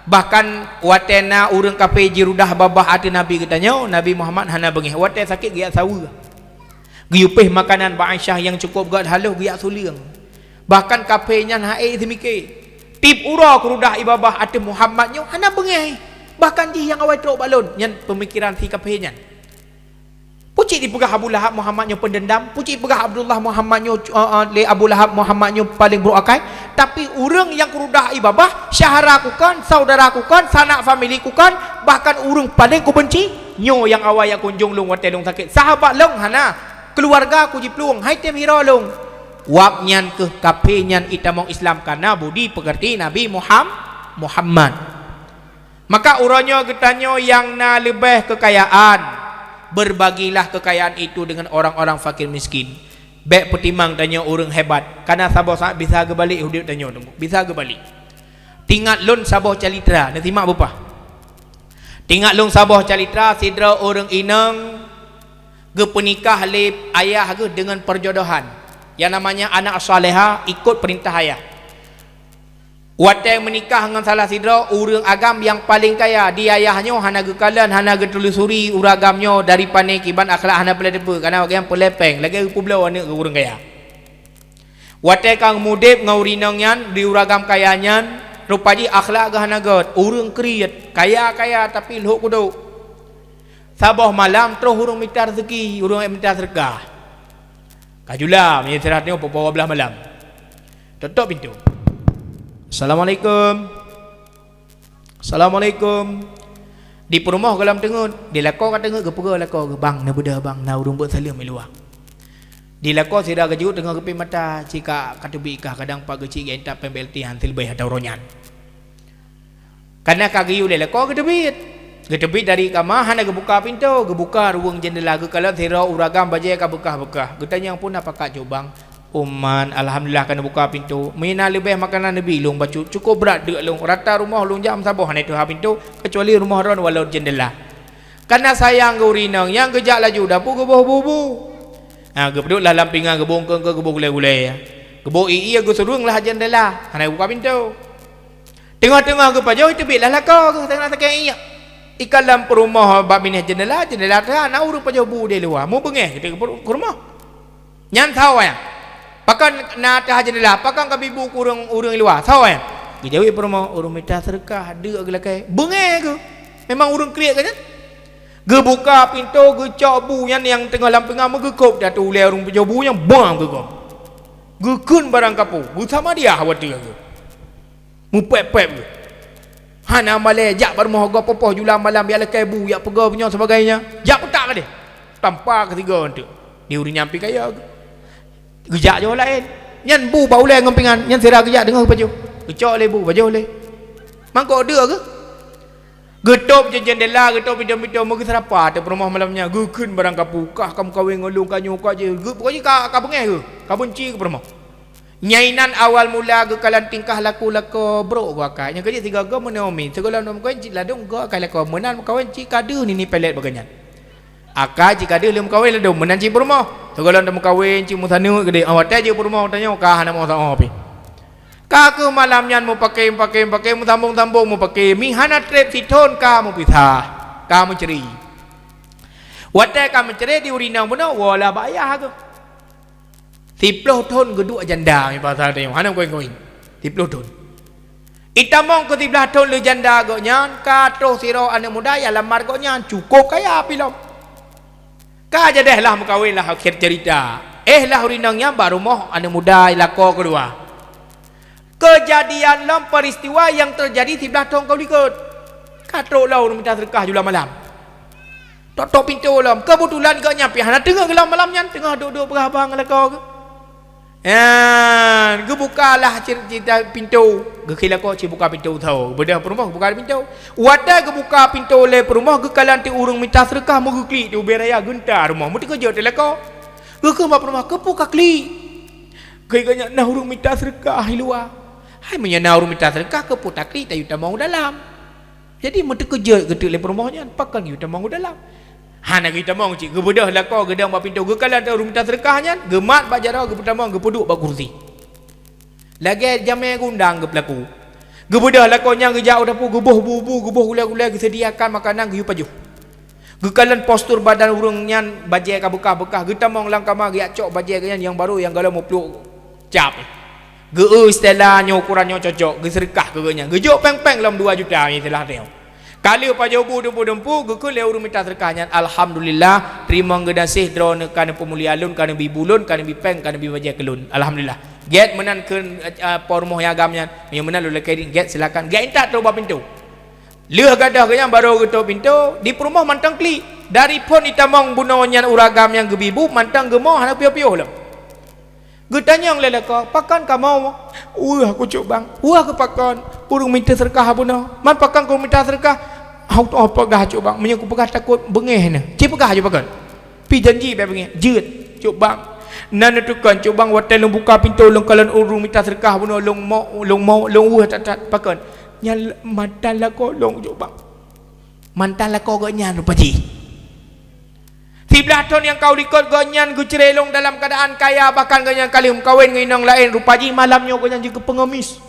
Bahkan watèe na ureueng kafé jirudah babah ateueh Nabi geutanyoe, Nabi Muhammad hana beungéh. Watèe sakét geujak saweue. Geuyue péh makanan bak Aisyah nyang cukup göt haloh geujak suleueng. Bahkan kafé nyan han ék seumiké. Tiep uroe keurudah ié babah ateueh Muhammad nyoe hana beungéh. Bahkan jih nyang awai trok bak lôn, nyan peumikiran si kafé nyan. Pucit jipeugah Abu Lahab Muhammad nyoe peundendam, pucit jipeugah Abdullah Muhammad nyoe, eh, eh, lé Abu Lahab Muhammad nyoe paleng burok akai, tapi ureueng nyang keurudah ié babah, syedara ku kon, saudara ku kon, sanak famili ku kon, bahkan ureueng paleng kubenci, nyoe nyang awai jak kunjong lôn watèe lôn sakét. Sahabat lôn hana, keuluwarga ku jiplueng, han tém hiroe lôn. Wab nyan keuh kafé nyan itamong Islam, kareuna budi peukeurti Nabi Muham-, Muhammad. Maka uroe nyoe geutanyoe nyang na leubeh keukayaan, berbagilah keukayaan itu dengan orang-orang fakir miskin. Bèk peutimang tanyoe ureueng hebat, kareuna saboh saát bisa geubalek udép tanyoe teungku, bisa geubalek. Tingat lôn saboh calitra, neusimak beupah. Tingat lôn saboh calitra, sidroe ureueng inong geupeunikah lé ayah geuh deungon perjodohan, nyang namanya anak salehah ikot peurintah ayah. Watèe meunikah ngon salah sidroe ureueng agam nyang paleng kaya di ayah nyoe, hana geukalon, hana geutelusuri ureueng agam nyoe dari pané kiban akhlak hana peureulèe teupeu, kareuna awak nyan peureulèe péng, lagèe geupeubloe aneuk keu ureueng kaya. Watèe ka mudép ngon ureueng inong nyan di ureueng agam kaya nyan, rupa jih akhlak geuh hana göt, ureueng kriet, kaya-kaya tapi lhok kudok. Saboh malam troh ureueng mita reuzeki, ureueng mita seudeukah. Ka jula, meunyoe sirah nyoe pukul dua belas malam. Tôp-tôp pintoe. "Assalamualaikum. Assalamualaikum." Di peurumoh gohlom teungeut, di lakoe ka teungeut, geupeugah lakoe geuh, "Bang, neubeudôh bang, na ureueng beuet saleuem i luwa." Di lakoe sira geujeuet teungoh geupéh mata, cit ka, ka teubiet kah, kadang pat geucit geuintat péng B L T han sileubeh ata uroe nyan. Kareuna ka geuyue lé lakoe geuteubiet. Geuteubiet dari kama hana geubuka pintoe, geubuka ruweueng jeundela, geukalon sidroe ureueng agam bajèe ka beukah-beukah. Geutanyong, "Peue na pakat jok bang?" "Uman, alhamdulillah ka neubuka pintoe. Meunyo na leubeh makanan neubi lôn bacut, cukôp brat deuk lôn. Rata rumoh lôn jak meusaboh hana teuhah pintoe, keucuali rumoh droen walau jeundela." Kareuna sayang keu ureueng inong, nyang geujak laju dapu geuboh bu-bu. Ha, geupeuduek lah lam pingan, geuboh eungkôt, geuboh gulèe-gulèe. Geuboh ié, geusureueng lah jeundela, hana geubuka pintoe. Teungoh-teungoh geupajoh, teubiet lah lakoe geuh, teungoh sakét ié. Ikalon peurumoh bak binéh jeundela, jeundela teuhah, na ureueng pajoh bu di luwa. Mubeungéh geutanyoe keu peurumoh. Nyan sawa nyan. Pakon na teuhah jeundela, pakon ka bi bu keu ureueng, ureueng luwa. Sawa nyan. Geujaweueb peurumoh, "Ureueng mita seudeukah, deuk geulakèe." Beungéh geuh. Memang ureueng kriet geuh nyan. Geubuka pintoe, geucok bu nyan nyang teungoh lam pingan, meugeukôb di ateueh ulèe ureueng pajoh bu nyan, bang geugom. Geukheun barang kapô, geusamadiah watèe geuh. Meupèp-pèp geuh. Hana malèe, jak bak rumoh gob, poh-poh jula malam, jak lakèe bu, jak peugah nyoe sebagainya. Jak peutak keudéh. Tampa keu sigoe eunteuk. Di ureueng nyan pih kaya geuh. Geujak jih laén. Nyan bu bak ulée ngon pingan, nyan sira geujak teungoh geupajoh. Geucok lé bu, pajoh lé. Mangkok deuk geuh. Geutôb jendela, geutôb pintoe-pintoe, meugeusapa teuk peurumoh malam nyan. Geukheun barang kapeue, kah ka meukawen ngon lôn, ka nyoe ka jih. Geu-, pokoknya ka, ka beungéh geuh, ka beunci keu peurumoh. Nyan inan awal mula geukalon tingkah laku lakoe brok geuh akai. Nyang keujeuet sigoe-goe meunoe mi, sigohlom meukawen cit ladôm goe akai lakoe, meunan meukawen cit ka deuh nini pelet bak geuh nyan. Akai cit ka deuh lheueh meukawen ladôm, meunan cit peurumoh. Sigohlom meukawen cit meusaneut keudeh, ah, watée jeuet peurumoh tanyoe ka hana meusaho pih. Ka keuh malam nyan mupakém-pakém-pakém, meusambông-sambông mupakém, mi hana treb sithon ka meupisah, ka meucre. Watée ka meucre di ureueng inong bunoe, woe lah bak ayah keuh. Siploh thon geuduek janda, mi pasal tanyoe, hana meukawen-kawen. Siploh thon. Itamong keu siblaih thon lé janda gobnyan, ka troh sidroe aneuk muda nyang lamar gobnyan, cukôp kaya pih lom. Ka jadeh lah meukawen lah akhé cerita. Eh lah ureueng inong nyan bak rumoh aneuk muda lakoe keudua. Keujadian lom peuristiwa nyang teujadi siblaih thon ka likot. Ka trok lom ureueng mita seudeukah jula malam. Tok-tok pintoe lom. Keubeutulan gobnyan pih hana teungoh geulom malam nyan, teungoh duek-duek peugah haba ngon lakoe geuh. Nyan, geubuka lah cit-, cit pintoe. Geukheun lakoe cit buka pintoe tho. Beudôh peurumoh geubuka pintoe. Watée geubuka pintoe lé peurumoh, geukalon teuk ureueng mita seudeukah meugeuklik di ubé raya geunta rumoh. Meuteukeujot teuk lakoe. Geukheun bak peurumoh, "Keupeue ka klik?" Geukheun gobnyan, "Na ureueng mita seudeukah di luwa." "Hai meunyoe na ureueng mita seudeukah, keupeue taklik tayue tamong u dalam?" Jadi meuteukeujot geuteuk lé peurumoh nyan, pakon geuyue tamong u dalam. Hana geuyue tamong cit, geubeudôh lakoe geudong bak pintoe, geukalon ureueng mita seudeukah nyan, geumat bak jaroe geupeutamong, geupeuduek bak kursi. Lagée jamé geuundang geupeulaku. Geubeudôh lakoe nyan geujak u dapu, geuboh bu-bu, geuboh gulée-gulée, geuseudiakan makanan geuyue pajoh. Geukalon postur badan ureueng nyan bajée ka beukah-beukah, geutamong lam kama geujak cok bajée geuh nyan nyang barô nyang gohlom muplôk cap. Geu-eu seutela nyoe ukuran nyoe cocok, geuseudeukah keu geuh nyan. Geujok péng-péng lom dua juta istilah tanyoe. Ka lheueh pajoh bu dumpu-dumpu, geukheun lé ureueng mita seudeukah nyan, "Alhamdulillah, teurimong geunaséh droeneuh ka neupeumulia lôn, ka neubi bu lôn, ka neubi péng, ka neubi bajée keu lôn. Alhamdulillah." Gét meunan kheun, eh, po rumoh nyang agam nyan. Meunyoe meunan lôn lakée gét, silakan. Gét intat trok bak pintoe. Lheueh gadôh geuh nyan barô geutôp pintoe, di peurumoh mantong klik. Dari phon itamong bunoe nyan ureueng agam nyang geubi bu, mantong geumoe hana piôh-piôh lom. Geutanyong lé lakoe, "Pakon kamoe?" "Weueh aku, Cok Bang." "Weueh aku pakon? Ureueng mita seudeukah bunoe." "Man pakon kau mita seudeukah?" "Hana peugah, Cok Bang. Meunyoe kupeugah takot beungéh nyan." "Ci peugah aju pakon." Pi janji bak beungéh, "Jeuet, Cok Bang. Na neutukon, Cok Bang, watée lôn buka pintoe lôn kalon ureueng mita seudeukah bunoe lôn mo-, lôn mo-, lôn weueh that-that." "Pakon?" "Nyan mantan lakoe lôn, Cok Bang." Mantan lakoe gobnyan rupa jih. Siblaih thon nyang ka u likot gobnyan geucre lom dalam keuadaan kaya, bahkan gobnyan ka lheueh meukawen ngon inong laén, rupa jih malam nyoe gobnyan jeuet keu peungemis.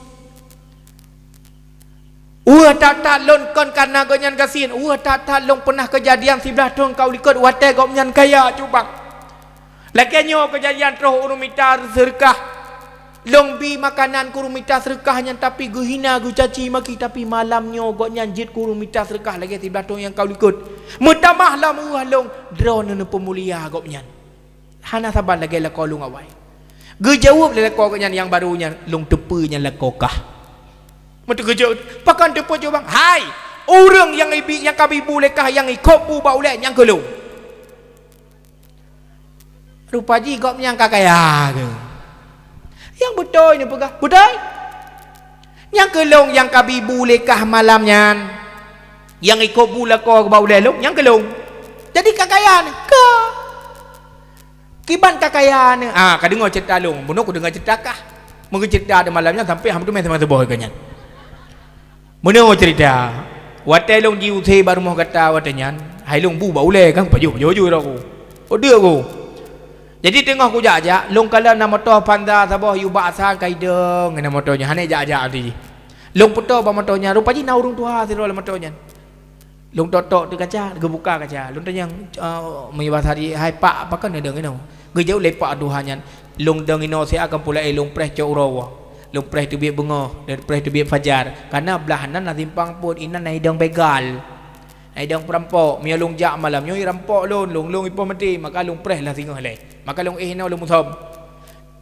Weueh that-that lôn kon kareuna gobnyan gasien, weueh that-that lôn peunah keujadian siblaih thon ka u likot watée gobnyan kaya, Cok Bang. Lagée nyoe keujadian troh ureueng mita seudeukah. Lôn bi makanan keu ureueng mita seudeukah nyan, tapi geuhina, geucaci maki, tapi malam nyoe gobnyan jeuet keu ureueng mita seudeukah lagée siblaih thon nyang ka u likot. Meutamah lom weueh lôn, droeneuh neupeumulia gobnyan. Hana saban lagée lakoe lôn awai. Geujaweueb lé lakoe gobnyan nyang barô nyan, "Lôn teupeue nyan lakoe kah." Meuteukeujot, "Pakon teupeue, Cok Bang?" "Hai! Ureueng nyang ibi, nyang ka bi bu lé kah, nyang ikot bu bak ulée, nyan keuh lôn." Rupa jih gobnyan ka kaya keuh. Nyang beutôi neupeugah, "Beutôi? Nyan keuh lôn nyang ka bi bu lé kah malam nyan. Nyang ikot bu lakoe bak ulée lôn, nyan keuh lôn. Jadi ka kaya nyan?" "Ka." "Kiban ka kaya nyan?" "Ah, ka deungoe ceurita lôn. Bunoe kudeungoe ceurita kah." Meugeuceurita di malam nyan sampoe hana meuteumé saboh-saboh keu nyan. Meunoe ceurita, watée lôn jiuse bak rumoh gata watée nyan, hai lôn bu bak ulée kan, pajoh-pajoh ju droe ku. Oh, deuk ku. Jadi teungoh kujak-jak, lôn kalon na moto Avanza saboh yue bak asai ka idong, na moto nyan hana jak-jak di jih. Lôn peutoe bak moto nyan, rupa jih na ureueng tuha sidroe lam moto nyan. Lôn tok-tok di kaca, geubuka kaca. Lôn tanyong, eh, meunyoe basa di, "Hai Pak, pakon neudong inoe?" Geujaweueb lé Pak tuha nyan, "Lôn dong inoe siat kon peue laén, lôn preh cok uroe woe. Lôn preh teubiet beungoh, lôn preh teubiet fajar. Kareuna blah nan na simpang phon, inan na idong begal. Na idong peurampok. Meunyoe lôn jak malam nyoe, irampok lôn, lôn, lôn ipoh maté. Maka lôn preh lah singoh ilée. Maka lôn éh inoe lôn musöm."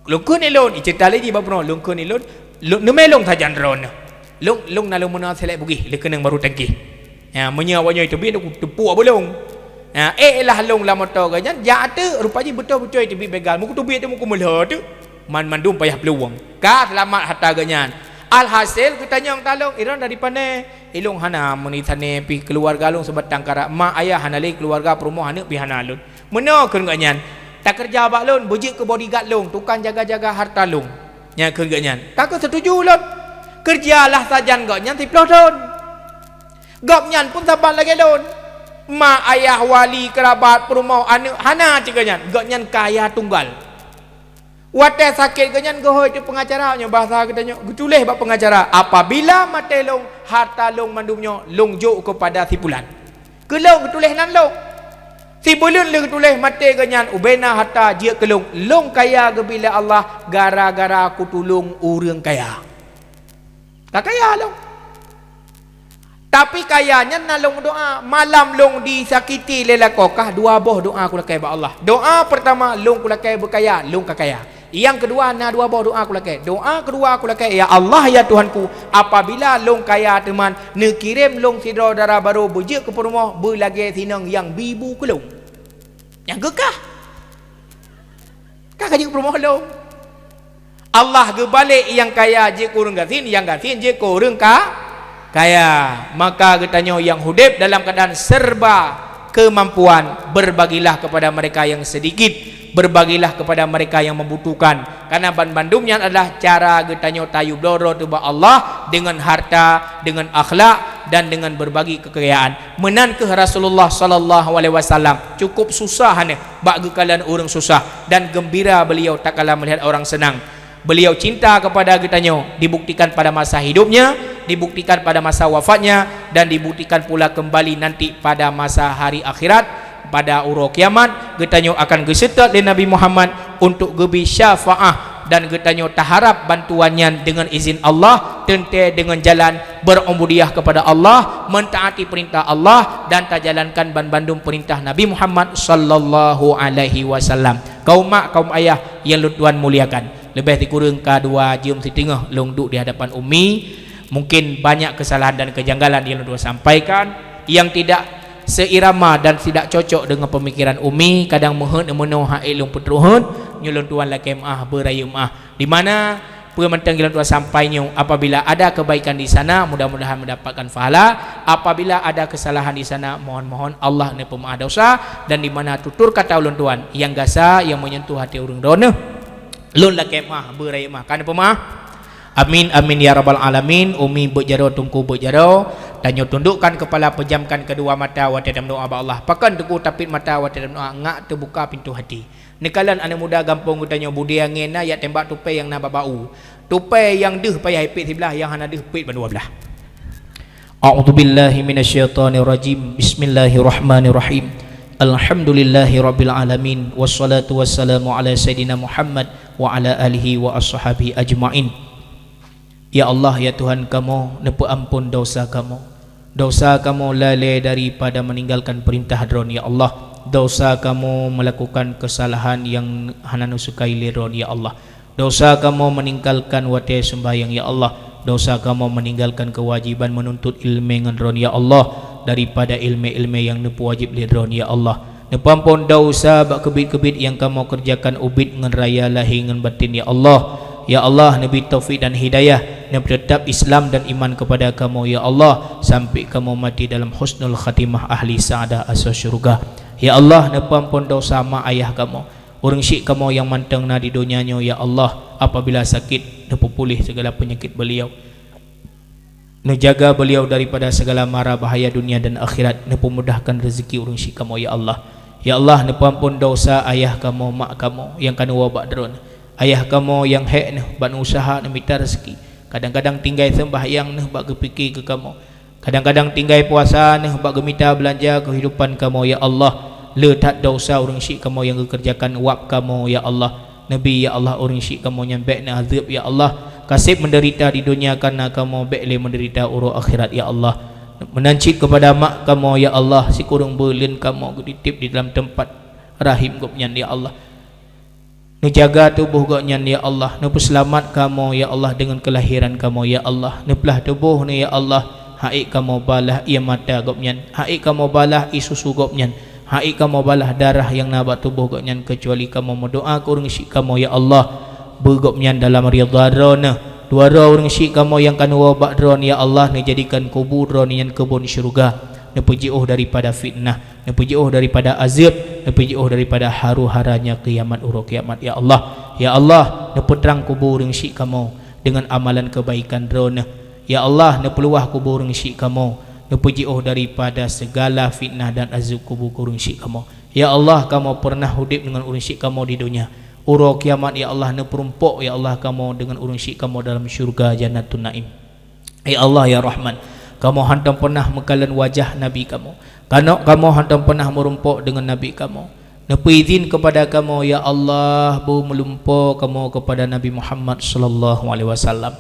Lôn kheun ilôn, iceurita lé jih bak bunoe, lôn kheun ilôn, lôn, neumé lôn sajan droeneuh. Lôn, lôn na lôn meunoe sélék bugih, lé keunong barô tangkih. Ya, meunyoe awak nyoe teubiet, lôn teupuk bak lôn. Nah, ék lah lôn lam moto geuh nyan, jak teuk, rupa jih beutôi-beutôi teubiet begal. Meukeuteubiet teuk, meukeumeulo teuk. Man mandum payah peuluwang. Ka seulamat hareuta geuh nyan. Alhasil, geutanyong talôn, "Droeneuh dari pane?" "Ilôn hana meunitane pih, keuluwarga lôn seubatang kara. Mak ayah hana lé, keuluwarga peurumoh aneuk pih hana lôn." "Meunoe," kheun geuh nyan, "takeureuja bak lôn, beujeuet keu bodyguard lôn, tukang jaga-jaga hareuta lôn." Nyan kheun geuh nyan, "Ka keuh seutuju lôn." Keureuja lah sajan geuh nyan siplôh thon. Gobnyan pun saban lagée lôn. Mak ayah, wali keurabat, peurumoh, aneuk, hana cit geuh nyan. Gobnyan kaya tunggal. Watée sakét geuh nyan geuhôi teuh peungacara, nyoe bahasa geutanyoe, geutuléh bak peungacara, "Apabila maté lôn, hareuta lôn mandum nyoe lôn jok keupada si pulan." Keu lôn geutuléh nan lôn. Si buleuen lé geutuléh maté geuh nyan, ubena hareuta jeuet keu lôn. Lôn kaya geubri lé Allah gara-gara kutulông ureuëng kaya. Ka kaya lôn. Tapi kaya nyan na lôn meudoá. Malam lôn disakiti lé lakoe kah, dua boh doá kulakée bak Allah. Doá peurtama lôn kulakée beukaya, lôn ka kaya. Nyang keudua na dua boh doá kulakée. Doá keudua kulakée, "Ya Allah, ya Tuhanku, apabila lôn kaya teuma, neukirém lôn sidroe dara barô beujeuet keu peurumoh beulagée sinong nyang bi bu keu lôn." Nyang keu kah. Ka ka jeuet peurumoh lôn. Allah geubalek nyang kaya jeuet keu ureuëng gasien, nyang gasien jeuet keu ureuëng ka-, kaya. Maka geutanyoe nyang udeb dalam keuadaan serba keumampuan, berbagilah kepada mereka yang sedikit, berbagilah kepada mereka yang membutuhkan. Karena banmandum nyan adalah cara geutanyoe tayue bloe droe teuh bak Allah dengan harta, dengan akhlak, dan dengan berbagi kekayaan. Meunan kheueh Rasulullah sallallahu alaihi wasallam. Cukup susah nyan bak geukalon ureuëng susah dan geumbira beliau tatkala melihat orang senang. Beliau cinta kepada geutanyoe dibuktikan pada masa hidupnya, dibuktikan pada masa wafatnya, dan dibuktikan pula kembali nanti pada masa hari akhirat, pada uroe kiamat. Geutanyoe akan geuseutôt lé Nabi Muhammad untuk geubri syafaah, dan geutanyoe taharab bantuan nyan deungon izin Allah, teuntée deungon jalan berubudiyah kepada Allah, mentaati perintah Allah, dan tajalankan banmandum perintah Nabi Muhammad sallallahu alaihi wasallam. Kaum mak, kaum ayah nyang lôn tuan muliakan, leubeh sikureueng ka dua jeuem siteungoh lôn duek di hadapan Umi. Mungkin banyak kesalahan dan kejanggalan nyang lôn tuan sampaikan, nyang tidak seirama dan tidak cocok dengan pemikiran Umi, kadang meuheuet meunoe hak ék lôn peutrôh heuet, nyoe lôn tuan lakée meuáh, beurayeuk meuáh. Di mana peue mantong nyang lôn tuan sampai nyoe, apabila ada kebaikan di sana, mudah-mudahan mendapatkan pahala. Apabila ada kesalahan di sana, mohon-mohon Allah neupeumeuáh dosa. Dan di mana tutur kata ulôn tuan nyang gasa, nyang menyentuh hati ureuëng droeneuh, lôn lakée meuáh, beurayeuk meuáh. Ka neupeumeuáh? Amin, amin, ya rabbal alamin. Umi beuet jaroe, Teungku beuet jaroe. Tanyoe tundukkan kepala, pejamkan kedua mata watée tameudoá bak Allah. Pakon Teungku tapit mata watée tameudoá, ngak teubuka pintoe hati. Neukalon aneuëk muda gampông geutanyoe, budi angén na, jak tembak tupée nyang na bak bak u. Tupée nyang deuh payah ipét siblah, nyang hana deuh pét bandua blah. A'udzubillahi minasyaitonirrajim. Bismillahirrahmanirrahim. Alhamdulillahirabbil alamin. Wassalatu wassalamu ala sayyidina Muhammad wa ala alihi wa ashabihi ajmain. Ya Allah, ya Tuhan kamoe, neupeuamphon desya kamoe. Desya kamoe lalée daripada meuninggalkan peurintah Droen, ya Allah. Desya kamoe meulakukan keusalahan nyang hana neusukai lé Droen, ya Allah. Desya kamoe meuninggalkan watée seumbahyang, ya Allah. Desya kamoe meuninggalkan keuwajéban meununtut iéleumé ngon Droen, ya Allah, daripada iéleumé-iéleumé nyang neupeuwajéb lé Droen, ya Allah. Neupeuamphon desya bak keubiet-keubiet nyang kamoe keureujakan ubit ngon raya, lahé ngon baten, ya Allah. Ya Allah, neubri taufik dan hidayah, neupeuteutap Islam dan iman keupada kamoe, ya Allah, sampai kamoe maté dalam husnul khatimah, ahli sa'adah, asoe syeuruga. Ya Allah, neupeuamphon desya mak ayah kamoe, ureuëng syik kamoe nyang mantong na di donya nyoe, ya Allah. Apabila sakét, neupeupuléh sigala peunyakét beuliau. Neujaga beuliau daripada segala mara bahaya dunia dan akhirat, neupeumudahkan rezeki ureuëng syik kamoe, ya Allah. Ya Allah, neupeuamphon desya ayah kamoe, mak kamoe nyang ka neuwoe bak Droen. Ayah kamoe nyang hék neuh bak neuuseuha neumita rezeki. Kadang-kadang tinggai seumbahyang neuh bak geupike keu kamoe. Kadang-kadang tinggai puasa neuh bak geumita beulanja keuhidupan kamoe, ya Allah. Le that desya ureuëng syik kamoe nyang geukeureujakan wab kamoe, ya Allah. Neubri, ya Allah, ureuëng syik kamoe nyan bék neuazeueb, ya Allah. Ka seb meudeurita di donya kareuna kamoe, bék lé meudeurita uroe akhirat, ya Allah. Meunan cit keupada mak kamoe, ya Allah, sikureueng buleuen kamoe geutiteb di dalam teumpat rahim gobnyan, ya Allah. Neujaga tuboh gobnyan, ya Allah. Neupeuseulamat kamoe, ya Allah, deungon keulahiran kamoe, ya Allah. Neuplah tuboh neuh, ya Allah. Haiek kamoe balaih ie mata gobnyan, haiek kamoe balaih ie susu gobnyan. Haiek kamoe balah darah nyang na bak tuboh gobnyan, keucuali kamoe meudoá keu ureuëng syik kamoe, ya Allah, beu gobnyan dalam ridha Droeneueh. Dua droe ureuëng syik kamoe nyang ka neuwoe bak Droeneueh, ya Allah, neujadikan kubu Droeneueh nyan keubon syeuruga, neupeujiôh daripada fitnah, neupeujiôh daripada azeueb, neupeujiôh daripada haru-haranya kiamat, uroe kiamat, ya Allah. Ya Allah, neupeutrang kubu ureuëng syik kamoe deungon amalan keubaikan Droeneueh. Ya Allah, neupeuluwah kubu ureuëng syik kamoe, neupeujiôh daripada segala fitnah dan azeueb kubu keu ureuëng syik kamoe. Ya Allah, kamoe peureunah udeb deungon ureuëng syik kamoe di donya. Uroe kiamat, ya Allah, neupeurumpok, ya Allah, kamoe deungon ureuëng syik kamoe dalam syeuruga Jannatun Naim. Ya Allah, ya Rahman, kamoe hantom peureunah meukalon wajah Nabi kamoe. Kanok kamoe hantom peureunah meurumpok deungon Nabi kamoe. Neupeuizin keupada kamoe, ya Allah, beu meulumpo kamoe keupada Nabi Muhammad sallallahu alaihi wasallam.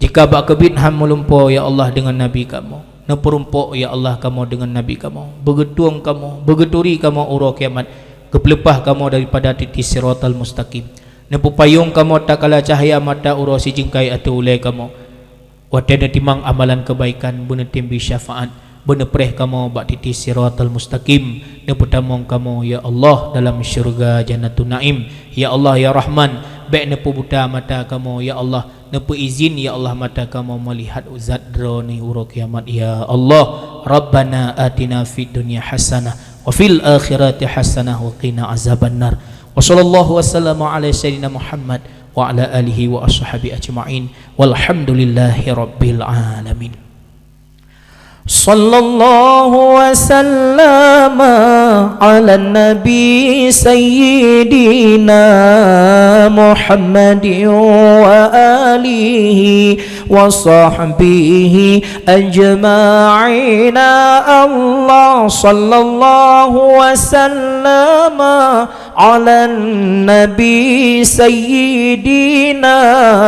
Jika bak keubiet han meulumpo, ya Allah, deungon Nabi kamoe, neupeurumpok, ya Allah, kamoe deungon Nabi kamoe, beugeutueng kamoe, beugeuturi kamoe uroe kiamat, geupeuleupah kamoe daripada titi Siratal Mustaqim, neupeupayong kamoe takala cahya mata uroe sijeungkai ateueh ulée kamoe. Watée neutimang amalan keubaikan, beuneutem bri syafaat, beuneupreh kamoe bak titi Siratal Mustaqim, neupeutamong kamoe, ya Allah, dalam syeuruga Jannatun Naim. Ya Allah, ya Rahman, bék neupeubuta mata kamoe, ya Allah, neupeuizin, ya Allah, mata kamoe meulihat zat Droeneueh uroe kiamat, ya Allah. Rabbana atina fid dunya hasanah wa fil akhirati hasanah wa qina azabannar. Wa sallallahu wa sallama ala sayyidina Muhammad wa ala alihi wa ashabihi ajma'in. Walhamdulillahi rabbil alamin. Sallallahu wa sallama ala nabi sayyidina Muhammadin wa alihi wa sahbihi ajma'ina. Allah, sallallahu wa sallama ala nabi sayyidina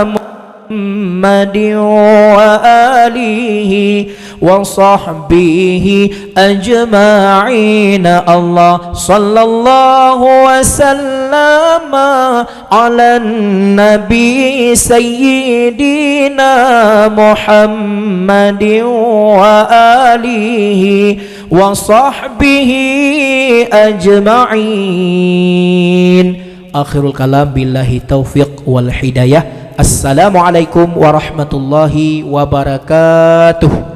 Muhammadin wa alihi wa sahbihi ajma'in. Allah, sallallahu wa sallama ala nabi sayyidina Muhammadin wa alihi wa sahbihi ajma'in. Akhirul kalam, billahi taufiq wal hidayah. Assalamualaikum warahmatullahi wabarakatuh.